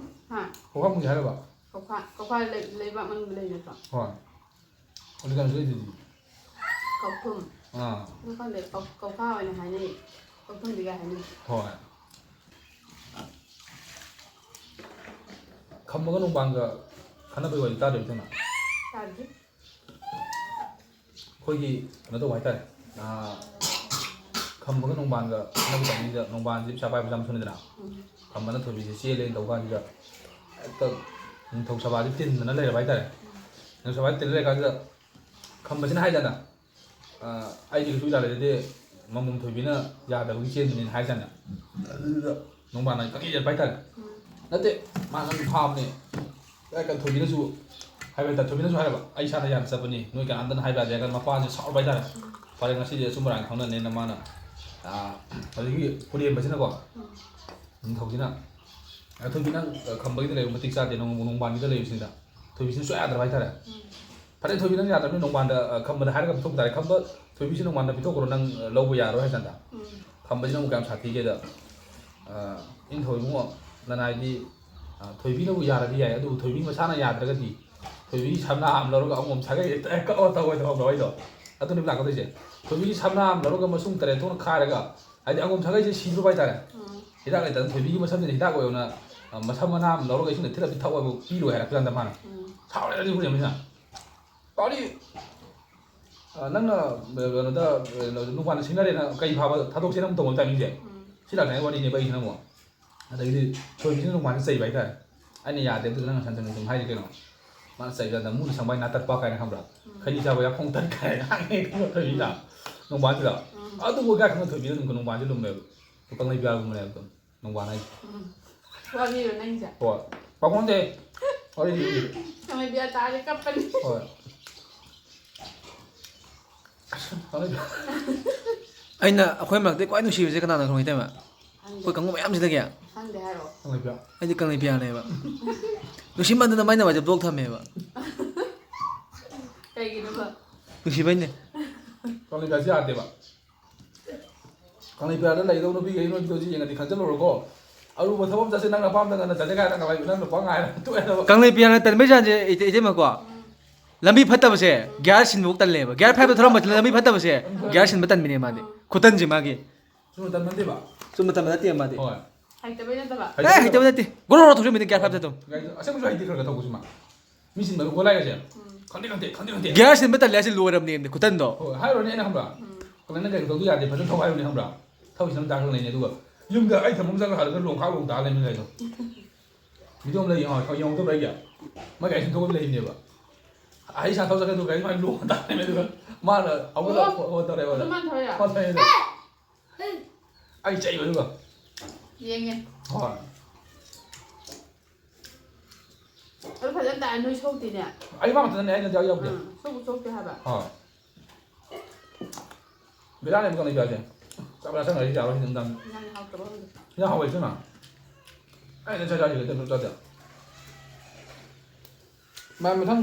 ꯍꯥ? ꯀꯧꯈꯥ ꯃꯨꯟꯒꯦ ꯍꯥꯏꯔꯕ? ꯀꯧꯈꯥ, ꯀꯧꯈꯥ ꯂꯩ-, ꯂꯩꯕꯥꯛ ꯃꯅꯨꯡꯗ ꯂꯩ ꯅꯠꯇ꯭ꯔꯣ? ꯍꯣꯏ꯫ ꯍꯧꯖꯤꯛꯀꯥꯟꯁꯨ ꯂꯩꯗꯨꯗꯤ꯫ ꯀꯧꯊꯨꯝ꯫ ꯑꯥ꯫ ꯑꯗꯨ ꯈꯪꯗꯦ, ꯀꯧ-, ꯀꯧꯈꯥ ꯑꯣꯏꯅ ꯍꯥꯏꯅꯩ꯫ ꯀꯧꯊꯨꯝꯗꯤ ꯀꯥꯏ ꯍꯥꯏꯅꯩ꯫ ꯍꯣꯏ꯫ ꯈꯝꯕꯒ ꯅꯣꯡꯕꯥꯟꯒ ꯈꯟꯅꯕꯒꯤ ꯋꯥꯔꯤ ꯇꯥꯗ꯭ꯔꯤꯕ ꯏꯊꯦꯡꯅ? ꯇꯥꯗ꯭ꯔꯤ꯫ ꯑꯩꯈꯣꯏꯒꯤ ꯀꯩꯅꯣ ꯇꯧꯕ ꯍꯥꯏꯇꯥꯔꯦ, ꯑꯥ, ꯈꯝꯕꯒ ꯅꯣꯡꯕꯥꯟꯒ ꯈꯟꯅꯕ ꯇꯥꯏꯃꯤꯡꯗ ꯅꯣꯡꯕꯥꯟꯁꯤ ꯄꯩꯁꯥ ꯄꯥꯏꯕꯁꯨ ꯌꯥꯝ ꯊꯨꯅꯤꯗꯅ, ꯎꯝ꯫ ꯈꯝꯕꯅ ꯊꯣꯏꯕꯤꯁꯦ ꯆꯦꯜꯂꯦꯅ ꯇꯧ ꯀꯥꯟꯁꯤꯗ ꯍꯦꯛꯇ ꯅꯤꯡꯊꯧ ꯁꯚꯥꯁꯤ ꯇꯤꯟꯗꯅ ꯂꯩꯔꯕ ꯍꯥꯏꯇꯥꯔꯦ꯫ ꯎꯝ꯫ ꯅꯤꯡꯊꯧ ꯁꯚꯥꯁꯤ ꯇꯤꯟ ꯂꯩꯔꯀꯥꯟꯁꯤꯗ ꯈꯝꯕꯁꯤꯅ ꯍꯥꯏꯗꯅ, ꯑ, "ꯑꯩꯗꯤ ꯀꯩꯁꯨ ꯏꯔꯥ ꯂꯩꯖꯗꯦ, ꯃꯃꯣꯝ ꯊꯣꯏꯕꯤꯅ ꯌꯥꯗꯕꯒꯤ ꯆꯦꯟꯕꯅꯤꯅ" ꯍꯥꯏꯖꯥꯠꯅꯦ꯫ ꯑꯗꯨꯗ ꯅꯣꯡꯕꯥꯟꯅ ꯀꯪꯉꯩ ꯆꯠꯄ ꯍꯥꯏꯇꯥꯔꯦ꯫ ꯎꯝ꯫ "ꯅꯠꯇꯦ, ꯃꯥ ꯅꯪ ꯐꯥꯕꯅꯦ"꯫ ꯍꯥꯏ ꯀꯥꯟꯗ ꯊꯣꯏꯕꯤꯅꯁꯨ ꯍꯥꯏꯕ ꯍꯥꯏꯇꯥꯔꯦ, ꯊꯣꯏꯕꯤꯅꯁꯨ ꯍꯥꯏꯔꯕ, "ꯑꯩ ꯏꯁꯥꯅ ꯌꯥꯅ ꯆꯠꯄꯅꯤ, ꯅꯣꯏ ꯀꯅꯥꯝꯇꯅ ꯍꯥꯏꯕ ꯌꯥꯗꯦ" ꯍꯥꯏꯔ ꯀꯥꯟꯗ ꯃꯄꯥꯁꯦ ꯁꯥꯎꯔꯕ ꯍꯥꯏꯇꯥꯔꯦ꯫ ꯎꯝ꯫ "ꯐꯔꯦ, ꯉꯁꯤꯗꯤ ꯑꯆꯨꯝ ꯑꯔꯥꯟ ꯈꯪꯅꯅꯦꯅ" ꯃꯥꯅ, ꯑ, ꯍꯧꯖꯤꯛꯀꯤ ꯄꯨꯔꯦꯝꯕꯁꯤꯅꯀꯣ, ꯎꯝ꯫ ꯅꯤꯡꯊꯧꯁꯤꯅ, ꯑ, ꯊꯣꯏꯕꯤ ꯅꯪ, ꯑ, ꯈꯝꯕꯒꯤꯗ ꯂꯩꯕ ꯃꯇꯤꯛ ꯆꯥꯗꯦ, ꯅꯣꯡ-, ꯅꯣꯡꯕꯥꯟꯒꯤꯗ ꯂꯩꯕꯁꯤꯗ ꯊꯣꯏꯕꯤꯁꯤꯅ ꯁꯨꯡꯌꯥ ꯌꯥꯗ꯭ꯔꯕ ꯍꯥꯏꯇꯥꯔꯦ꯫ ꯎꯝ꯫ ꯐꯔꯦ, ꯊꯣꯏꯕꯤ ꯅꯪ ꯌꯥꯗ꯭ꯔꯕꯅꯤ, ꯅꯣꯡꯕꯥꯟꯗ, ꯑ, ꯈꯝꯕꯗ ꯍꯥꯏꯔꯒ ꯄꯤꯊꯣꯛ ꯇꯥꯔꯦ꯫ ꯈꯝꯕ, ꯊꯣꯏꯕꯤꯁꯤ ꯅꯣꯡꯕꯥꯟꯗ ꯄꯤꯊꯣꯛꯈ꯭ꯔꯣ, ꯅꯪ, ꯑ, ꯂꯧꯕ ꯌꯥꯔꯣꯏ ꯍꯥꯏ ꯀꯥꯟꯗ꯫ ꯎꯝ꯫ ꯈꯝꯕꯁꯤꯅ ꯑꯃꯨꯛ ꯀꯌꯥꯝ ꯁꯥꯊꯤꯒꯦꯗ, ꯑ, "ꯏꯅꯦꯊꯧ ꯏꯕꯨꯡꯉꯣ, ꯅꯅꯥꯏꯗꯤ, ꯑ, ꯊꯣꯏꯕꯤꯅꯕꯨ ꯌꯥꯔꯗꯤ ꯌꯥꯏ, ꯑꯗꯨꯕꯨ ꯊꯣꯏꯕꯤ ꯃꯁꯥꯅ ꯌꯥꯗ꯭ꯔꯒꯗꯤ ꯊꯣꯏꯕꯤꯒꯤ ꯁꯝꯅꯥ ꯑꯃ ꯂꯧꯔꯒ ꯑꯉꯣꯝ ꯁꯥꯒꯩ ꯍꯦꯛꯇ ꯀꯛꯑꯣ ꯇꯧꯋꯦ" ꯇꯧꯍꯧꯗ꯭ꯔꯣ ꯑꯩꯗꯣ? ꯑꯗꯨꯅꯦꯕ ꯂꯥꯛꯀꯗꯣꯏꯁꯦ꯫ ꯊꯣꯏꯕꯤꯒꯤ ꯁꯝꯅꯥ ꯑꯃ ꯂꯧꯔꯒ ꯃꯁꯨꯡ ꯇꯔꯦꯠ ꯊꯣꯛꯅ ꯈꯥꯏꯔꯒ, ꯍꯥꯏꯗꯤ ꯑꯉꯣꯝ ꯁꯥꯒꯩꯁꯦ ꯁꯤꯗ꯭ꯔꯣꯕ ꯍꯥꯏꯇꯥꯔꯦ꯫ ꯎꯝ꯫ ꯍꯤꯗꯥꯛ ꯂꯩꯇꯗꯅ ꯊꯣꯏꯕꯤꯒꯤ ꯃꯁꯝꯁꯤꯅ ꯍꯤꯗꯥꯛ ꯑꯣꯏꯌꯣꯅ, ꯑ, ꯃꯁꯝ ꯃꯅꯥ ꯑꯃ ꯂꯧꯔꯒ ꯏꯁꯤꯡꯗ ꯊꯤꯠꯂ ꯄꯤꯊꯛꯑꯣ ꯍꯥꯏꯕ ꯄꯤꯔꯣꯏ ꯍꯥꯏꯔꯛꯄ ꯀꯥꯟꯗ ꯃꯥꯅ ꯎꯝ꯫ ꯁꯥꯎꯔꯦ ꯑꯗꯨ ꯄꯨꯔꯦꯝꯕꯁꯤꯅ꯫ ꯄꯥꯎꯗꯤ, ꯑ, ꯅꯪꯅ, ꯑ, ꯀꯩꯅꯣꯗ, ꯑ, ꯅꯨꯄꯥꯅ ꯁꯤꯡꯅꯔꯦꯅ ꯀꯩ ꯐꯥꯕ ꯊꯥꯗꯣꯛꯁꯦꯅ ꯑꯃꯨꯛ ꯇꯧꯕ ꯇꯥꯏꯃꯤꯡꯁꯦ꯫ ꯎꯝ꯫ ꯁꯤ ꯂꯥꯛꯇ꯭ꯔꯤꯉꯩ ꯋꯥꯔꯤꯅꯦꯕ ꯑꯩꯁꯤꯅ ꯑꯃꯨꯛ꯫ ꯑꯗꯒꯤꯗꯤ ꯊꯣꯏꯕꯤꯁꯤꯅ ꯅꯨꯄꯥꯁꯦ ꯆꯩꯕ ꯍꯥꯏꯇꯥꯔꯦ꯫ "ꯑꯩꯅ ꯌꯥꯗꯦ, ꯑꯗꯨꯗ ꯅꯪ ꯉꯁꯥꯏ ꯅꯨꯡꯊꯤꯜ ꯍꯥꯏꯔꯤ ꯀꯩꯅꯣ?" ꯃꯥꯅ ꯆꯩꯕ ꯀꯥꯟꯗ "ꯃꯨꯅ ꯁꯪꯕꯥꯏ ꯅꯥꯇꯠꯄ" ꯀꯥꯏꯅ ꯈꯪꯕ꯭ꯔꯥ? ꯎꯝ꯫ "ꯈꯩꯅꯤ ꯆꯥꯕ ꯌꯥꯈꯣꯡ ꯇꯠ" ꯀꯥꯏꯅ ꯉꯥꯡꯉꯦ ꯊꯣꯏꯕꯤꯅ꯫ ꯎꯝ꯫ ꯅꯣꯡꯕꯥꯟꯁꯤꯗ꯫ ꯎꯝ꯫ ꯑꯗꯨꯕꯨ ꯀꯥꯏ ꯈꯪꯕ ꯊꯣꯏꯕꯤꯅ ꯑꯗꯨꯝ ꯅꯣꯡꯕꯥꯟꯁꯦ ꯂꯨꯝꯃꯦꯕ꯫ ꯀꯪꯂꯩ ꯄꯤꯌꯥꯒꯨꯝꯕꯅꯦꯕ ꯑꯗꯨꯝ꯫ ꯅꯣꯡꯕꯥꯟ ꯍꯥꯏꯁꯦ꯫ ꯎꯝ꯫ ꯋꯥꯔꯤꯔꯣ ꯅꯪꯒꯤꯁꯦ? ꯍꯣꯏ꯫ ꯄꯥꯈꯣꯟꯗꯦ꯫ ꯋꯥꯔꯤꯗꯤ ꯏꯗꯦ꯫ ꯀꯪꯂꯩ ꯄꯤꯌꯥ ꯇꯥꯔꯗꯤ ꯀꯞꯄꯅꯤ꯫ ꯍꯣꯏ꯫ ꯑꯁ, ꯀꯪꯂꯩ ꯄꯤꯌꯥ꯫ ꯑꯩꯅ ꯑꯩꯈꯣꯏ ꯃꯔꯛꯇ ꯈ꯭ꯋꯥꯏ ꯅꯨꯡꯁꯤꯕꯁꯦ ꯀꯅꯥꯅꯣ ꯈꯪꯕ꯭ꯔꯥ, ꯏꯇꯩꯃ? ꯈꯪꯗꯦ꯫ ꯑꯩꯈꯣꯏ ꯀꯥꯡꯕꯨ ꯃꯌꯥꯝꯁꯤꯗꯒꯤ꯫ ꯈꯪꯗꯦ, ꯍꯥꯏꯔꯛꯑꯣ꯫ ꯀꯪꯂꯩ ꯄꯤꯌꯥ꯫ ꯑꯩꯗꯤ ꯀꯪꯂꯩ ꯄꯤꯌꯥꯅꯦꯕ꯫ ꯅꯨꯡꯁꯤꯃꯟꯗꯅ ꯃꯥꯏ ꯅꯝꯕꯔꯁꯦ block ꯊꯝꯃꯦꯕ꯫ ꯀꯩꯒꯤꯅꯣꯕ? ꯅꯨꯡꯁꯤꯕꯩꯅꯦ꯫ ꯀꯪꯂꯩ ꯄꯤꯌꯥꯁꯤ ꯌꯥꯗꯦꯕ꯫ ꯀꯪꯂꯩ ꯄꯤꯌꯥꯗ ꯂꯩꯗꯧ ꯅꯨꯄꯤꯈꯩ ꯅꯣꯏ ꯚꯤꯗꯤꯑꯣꯁꯤ ꯌꯦꯡꯉꯗꯤ ꯈꯟꯖꯜꯂꯨꯔꯣꯀꯣ꯫ ꯑꯔꯨꯕ ꯊꯕꯛ ꯑꯃ ꯆꯠꯁꯦ, ꯅꯪ ꯑꯄꯥꯝꯕ ꯉꯟꯅ ꯆꯠꯁꯦ ꯀꯥꯏꯅ ꯀꯪꯂꯩ ꯄꯤꯌꯥꯅ ꯅꯨꯄꯥ ꯉꯥꯏꯔ ꯇꯣꯛꯑꯦ ꯍꯥꯏꯕ꯫ ꯀꯪꯂꯩ ꯄꯤꯌꯥꯅ ꯇꯟꯕꯩ ꯆꯥꯡꯁꯦ, ꯏꯇꯩ-, ꯏꯇꯩꯃꯀꯣ, ꯂꯝꯕꯤ ꯐꯠꯇꯕꯁꯦ, ꯒ꯭ꯌꯥꯔ ꯁꯤꯟꯕꯐꯧ ꯇꯜꯂꯦꯕ꯫ ꯒ꯭ꯌꯥꯔ ꯐꯥꯏꯚꯇ ꯊꯧꯔꯝꯕꯁꯤꯅ ꯂꯝꯕꯤ ꯐꯠꯇꯕꯁꯦ, ꯒ꯭ꯌꯥꯔ ꯁꯤꯟꯕ ꯇꯟꯕꯤꯅꯦ ꯃꯥꯗꯤ꯫ ꯈꯨꯇꯟꯁꯦ ꯃꯥꯒꯤ꯫ ꯆꯨꯝꯅ ꯇꯟꯕ ꯅꯠꯇꯦꯕ꯫ ꯆꯨꯝꯅ ꯇꯟꯕ ꯅꯠꯇꯦ ꯃꯥꯗꯤ꯫ ꯍꯣꯏ꯫ ꯍꯩꯇꯕꯩ ꯅꯠꯇꯕ꯫ ꯑꯦ, ꯍꯩꯇꯕ ꯅꯠꯇꯦ꯫ ꯒꯣꯔꯣ ꯒꯣꯔꯣ ꯊꯧꯁꯤꯟꯕꯅꯤ gear five ꯇ ꯑꯗꯨꯝ꯫ ꯒꯥꯔꯤꯗꯣ ꯑꯁꯦꯡꯕꯁꯨ ꯍꯩꯇꯦ ꯈꯔ ꯈꯔ ꯊꯧꯕꯁꯤꯃ꯫ ꯃꯤ ꯁꯤꯟꯕꯗꯣ ꯈꯣꯠꯂꯥꯏꯒꯁꯦ꯫ ꯈꯪꯗꯦ ꯈꯪꯗꯦ ꯈꯪꯗꯦ ꯈꯪꯗꯦ꯫ Gear ꯁꯤꯟꯕ ꯇꯜꯂꯦ ꯍꯥꯏꯁꯦ ꯂꯣꯏꯔꯕꯅꯦ ꯈꯨꯇꯟꯗꯣ꯫ ꯍꯣꯏ ꯍꯥꯏꯔꯨꯔꯅꯦ ꯑꯩꯅ ꯈꯪꯕ꯭ꯔꯥ? ꯀꯃꯥꯏꯅ ꯒꯥꯔꯤ ꯊꯧꯗꯣ ꯌꯥꯗꯦ ꯐꯖꯅ ꯊꯧ ꯍꯥꯏꯔꯨꯅꯦ ꯈꯪꯕ꯭ꯔꯥ? ꯊꯧꯁꯤꯅ ꯑꯃ ꯇꯥꯈ꯭ꯔ ꯂꯩꯅꯦ ꯑꯗꯨꯒ ꯌꯨꯝꯗ ꯑꯩ ꯊꯝꯐꯝ ꯆꯪꯉ ꯍꯜꯂꯒ ꯂꯣꯡꯈꯥꯛ ꯂꯣꯡ ꯇꯥ ꯂꯩꯔꯝꯃꯦ ꯒꯥꯔꯤꯗꯣ꯫ ꯚꯤꯗꯤꯑꯣ ꯑꯃ ꯂꯩ ꯌꯦꯡꯉꯣ ꯌꯦꯡꯍꯧꯗꯕ꯭ꯔꯥ ꯑꯩꯒꯤ? ꯃꯥꯏ ꯒꯥꯔꯤ ꯁꯨꯝ ꯊꯧꯕ ꯂꯩꯕꯅꯦꯕ꯫ ꯑꯩ ꯏꯁꯥ ꯊꯧ ꯆꯠꯀꯦ ꯑꯗꯨꯒ ꯒꯥꯔꯤ ꯁꯨꯃꯥꯏꯅ ꯂꯣꯡ ꯇꯥ ꯂꯩꯔꯝꯃꯦ ꯑꯗꯨꯒ ꯃꯥꯅ ꯍꯧꯒꯠꯂ ꯑꯣ꯫ ꯐꯣꯟ ꯇꯧꯔꯛꯑꯦ ꯑꯩꯉꯣꯟꯗ꯫ ꯑꯗꯨꯃꯥꯏꯅ ꯊꯧꯔꯤꯔꯣ? ꯐꯣꯟ ꯇꯧꯔꯛꯑꯦ ꯑꯗꯨꯒ ꯑꯩ ꯆꯩꯕ ꯑꯗꯨꯒ꯫ ꯌꯦꯡꯉꯦ꯫ ꯍꯣꯏ꯫ ꯑꯗꯨ ꯐꯖꯅ ꯇꯥꯏ ꯅꯣꯏ ꯁꯣꯛꯇꯤꯅꯦ꯫ ꯑꯩ ꯃꯥ ꯃꯊꯟꯇꯅꯦ ꯑꯩꯅꯗꯤ ꯑꯩ ꯌꯥꯎꯗꯦ꯫ ꯎꯝ, ꯁꯣꯛꯄꯨ ꯁꯣꯛꯇꯦ ꯍꯥꯏꯕ꯫ ꯍꯣꯏ꯫ ꯕꯦꯔꯥꯅꯦ ꯑꯃꯨꯛ ꯇꯧꯅꯩ ꯄꯤꯌꯥꯁꯦ꯫ ꯆꯥꯛ ꯆꯥꯁꯟꯈ꯭ꯔꯗꯤ ꯌꯥꯔꯣꯏ ꯁꯤꯗꯤ ꯅꯨꯡꯗꯥꯡ꯫ ꯏꯟꯖꯥꯡ ꯍꯥꯎꯇꯕ ꯈꯪꯗꯦ꯫ ꯏꯟꯖꯥꯡ ꯍꯥꯎꯕ ꯏꯆꯦꯃ꯫ ꯑꯩꯅ ꯆꯥꯛ ꯆꯥꯁꯤꯜꯂꯦ ꯇꯞ ꯇꯞ ꯆꯥꯗꯦ꯫ ꯃꯥ ꯃꯊꯪ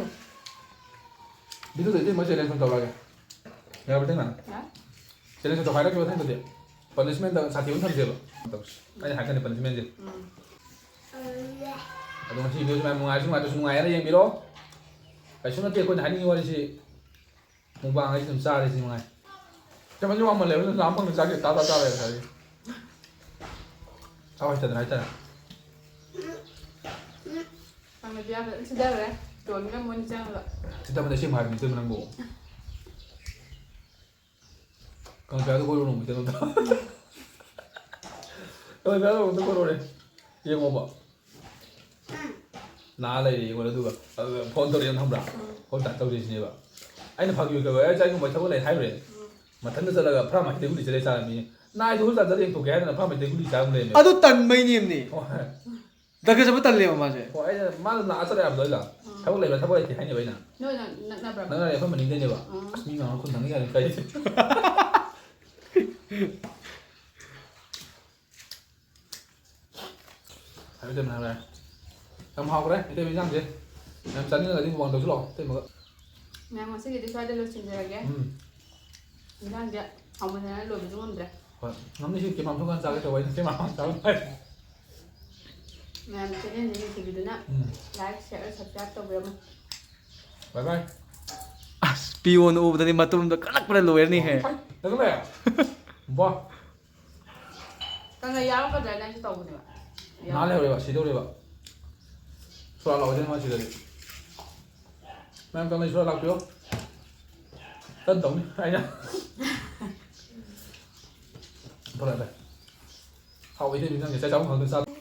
ꯚꯤꯗꯤꯑꯣꯗ ꯏꯇꯩꯃ challenge ꯑꯣꯏꯅ ꯇꯧꯔꯛꯑꯒꯦ꯫ ꯌꯥꯕ꯭ꯔꯥ ꯏꯇꯩꯃ? ꯌꯥꯏ꯫ Challenge ꯇꯧꯈꯥꯏꯔꯛꯈꯤꯕ ꯃꯊꯪꯗꯗꯤ punishment ꯁꯥꯊꯤꯕ ꯑꯃ ꯊꯝꯁꯦꯕ꯫ ꯇꯧꯁꯤ꯫ ꯑꯩꯅ ꯍꯥꯏꯔꯛꯀꯅꯤ punishment ꯁꯦ꯫ ꯎꯝ꯫ ꯑꯗꯣ ꯉꯁꯤ video ꯁꯨꯃꯥꯏꯅ ꯅꯨꯡꯉꯥꯏꯔꯁꯨ ꯅꯨꯡꯉꯥꯏꯇ꯭ꯔꯁꯨ ꯅꯨꯡꯉꯥꯏ ꯍꯥꯏꯅ ꯌꯦꯡꯕꯤꯔꯣ꯫ ꯀꯩꯁꯨ ꯅꯠꯇꯦ ꯑꯩꯈꯣꯏꯅ ꯍꯥꯏꯅꯤꯡꯉꯤ ꯋꯥꯔꯤꯁꯤ꯫ Mukbang ꯍꯥꯏꯁꯤ ꯑꯗꯨꯝ ꯆꯥꯔꯦ ꯁꯤ ꯃꯉꯥꯏ꯫ ꯆꯃꯟꯁꯨ ꯋꯥꯡꯃꯜꯂꯦꯕ ꯑꯗꯨꯝ ꯂꯥꯝ ꯐꯪꯗ ꯆꯥꯒꯦ ꯇꯥ ꯇꯥ ꯇꯥꯔꯦ ꯉꯁꯥꯏꯒꯤ꯫ ꯆꯥꯎ ꯍꯩꯇꯗꯅ ꯍꯥꯏꯇꯥꯔꯦ꯫ ꯈꯪꯗꯦ ꯄꯤꯌꯥ ꯐꯖꯅ ꯁꯤꯗꯈ꯭ꯔꯦ꯫ ꯇꯣꯟꯒ ꯃꯣꯏꯅꯤ ꯆꯪꯉꯒ꯫ ꯁꯤꯗꯕꯗ ꯑꯁꯦꯡꯕ ꯍꯥꯏꯕꯅꯤ ꯏꯇꯩꯃ ꯅꯪꯕꯨ꯫ ꯀꯪꯂꯩꯄꯥꯛꯇ ꯀꯣꯏꯔꯨꯔꯣ ꯅꯣꯡꯃ ꯏꯇꯩꯃ ꯑꯝꯇ꯫ ꯀꯪꯂꯩꯄꯥꯛꯇ ꯑꯝꯇ ꯀꯣꯏꯔꯨꯔꯦ꯫ ꯌꯦꯡꯉꯣꯕ꯫ ꯅꯥ ꯂꯩꯔꯦ ꯌꯦꯡꯉꯣ ꯑꯗꯨꯒ꯫ ꯑꯗꯨꯒ phone ꯇꯧꯔꯛꯑꯦꯅ ꯈꯪꯕ꯭ꯔꯥ? Call back ꯇꯧꯔꯤꯁꯤꯅꯦꯕ꯫ ꯑꯩꯅ ꯐꯥꯒꯤ ꯑꯣꯏ ꯀꯩ ꯑꯣꯏ ꯑꯩ ꯆꯥꯛ ꯊꯣꯡꯕ ꯊꯕꯛ ꯂꯩ ꯍꯥꯏꯔꯨꯔꯦ꯫ ꯃꯊꯟꯇ ꯆꯠꯂꯒ ꯐꯥꯔꯃꯥꯁꯤꯗ ꯒꯨꯂꯤ ꯆꯦꯜꯂ ꯆꯥꯔꯝꯃꯤ꯫ ꯅꯥꯏꯗꯣ ꯍꯣꯁꯄꯤꯇꯥꯜ ꯆꯠꯂ ꯌꯦꯡꯊꯣꯛꯀꯦ ꯍꯥꯏꯗꯅ ꯐꯥꯔꯃꯥꯁꯤꯗ ꯒꯨꯂꯤ ꯆꯥꯔ ꯂꯩꯔꯝꯃꯦ꯫ ꯑꯗꯨ ꯇꯟꯕꯩꯅꯦꯝꯅꯦ꯫ ꯍꯣꯏ꯫ ꯗꯥꯛꯇꯔ ꯆꯠꯄ ꯇꯜꯂꯦꯕ ꯃꯥꯁꯦ꯫ ꯍꯣꯏ ꯑꯩꯅ ꯃꯥꯅ ꯂꯥꯛꯑ ꯆꯠꯂꯦ ꯍꯥꯏꯕꯗꯣ ꯑꯩꯒ꯫ ꯊꯕꯛ ꯂꯩꯕ꯭ꯔꯥ ꯊꯕꯛ ꯂꯩꯇꯦ ꯍꯥꯏꯅꯦꯕ ꯑꯩꯅ꯫ ꯅꯣꯏ ꯅꯛ- ꯅꯛꯅꯕ꯭ꯔꯥ? ꯅꯪꯅ ꯑꯩꯈꯣꯏ ꯃꯅꯤꯡꯗꯩꯅꯦꯕ꯫ ꯎꯝ꯫ ꯑꯁ ꯃꯤ ꯃꯌꯥꯝ ꯈꯨꯟ ꯊꯪꯅ ꯌꯥꯔꯦ ꯀꯥꯏ꯫ ꯍꯥꯏꯕ ꯇꯝꯅ ꯍꯥꯏꯔꯦ꯫ ꯌꯥꯝ ꯍꯥꯎꯈ꯭ꯔꯦ ꯏꯇꯩꯃ ꯏꯟꯖꯥꯡꯁꯦ꯫ ꯌꯥꯝ ꯆꯥꯅꯤꯡꯉꯒꯗꯤ mukbang ꯇꯧꯁꯤ ꯂꯥꯛꯑꯣ ꯏꯇꯩꯃꯒ꯫ ꯃꯌꯥꯝ ꯉꯁꯤꯒꯤꯗꯤ ꯁ꯭ꯋꯥꯏꯗ ꯂꯣꯏꯁꯤꯟꯖꯔꯒꯦ꯫ ꯎꯝ꯫ ꯏꯟꯖꯥꯡꯁꯦ ꯍꯥꯎꯃꯟꯗꯅ ꯂꯣꯏꯕꯁꯨ ꯉꯝꯗ꯭ꯔꯦ꯫ ꯍꯣꯏ ꯉꯝꯅꯤ ꯁꯤ ꯀꯦꯝ ꯃꯝ ꯊꯣꯛꯀꯥꯟ ꯆꯥꯒꯦ ꯇꯧꯕ ꯑꯩꯅ ꯀꯦꯝ ꯃꯝ ꯆꯥꯕ ꯅꯨꯡꯉꯥꯏ꯫ ꯃꯌꯥꯝ channel ꯁꯦ ꯅꯨꯡꯁꯤꯕꯤꯗꯨꯅ ꯎꯝ꯫ Like, share, subscribe ꯇꯧꯕꯤꯔꯝꯃꯨ꯫ Bye bye꯫ ꯑꯁ ꯄꯤꯌꯣꯟ ꯎꯕꯗꯗꯤ ꯃꯇꯨꯝꯗꯣ ꯀꯜꯂꯛꯄꯅ ꯂꯣꯏꯔꯅꯤꯍꯦ꯫ ꯂꯩꯈꯠꯂꯦ꯫ ꯕꯥ꯫ ꯀꯪꯂꯩ ꯌꯥꯎꯔꯛꯀꯗ꯭ꯔꯅ ꯑꯩꯁꯨ ꯇꯧꯕꯅꯦꯕ꯫ ꯅꯍꯥꯟ ꯂꯩꯍꯧꯔꯦꯕ, ꯁꯤꯗꯧꯔꯦꯕ꯫ ꯁꯣꯔꯥ ꯂꯥꯛꯑꯣꯏꯗꯣꯏꯅꯤ ꯃꯥ ꯁꯤꯗꯗꯤ꯫ ꯃꯌꯥꯝ ꯀꯪꯂꯩ ꯁꯣꯔꯥ ꯂꯥꯛꯄꯤꯌꯣ꯫ ꯇꯟ ꯇꯧꯅꯤ ꯑꯩꯅ꯫ ꯐꯔꯦ, ꯐꯔꯦ꯫ ꯍꯥꯎꯏ, ꯏꯆꯦ, ꯅꯪꯒꯤ ꯆꯥꯛ ꯆꯥꯐꯝ ꯈꯪꯗ ꯆꯥ꯫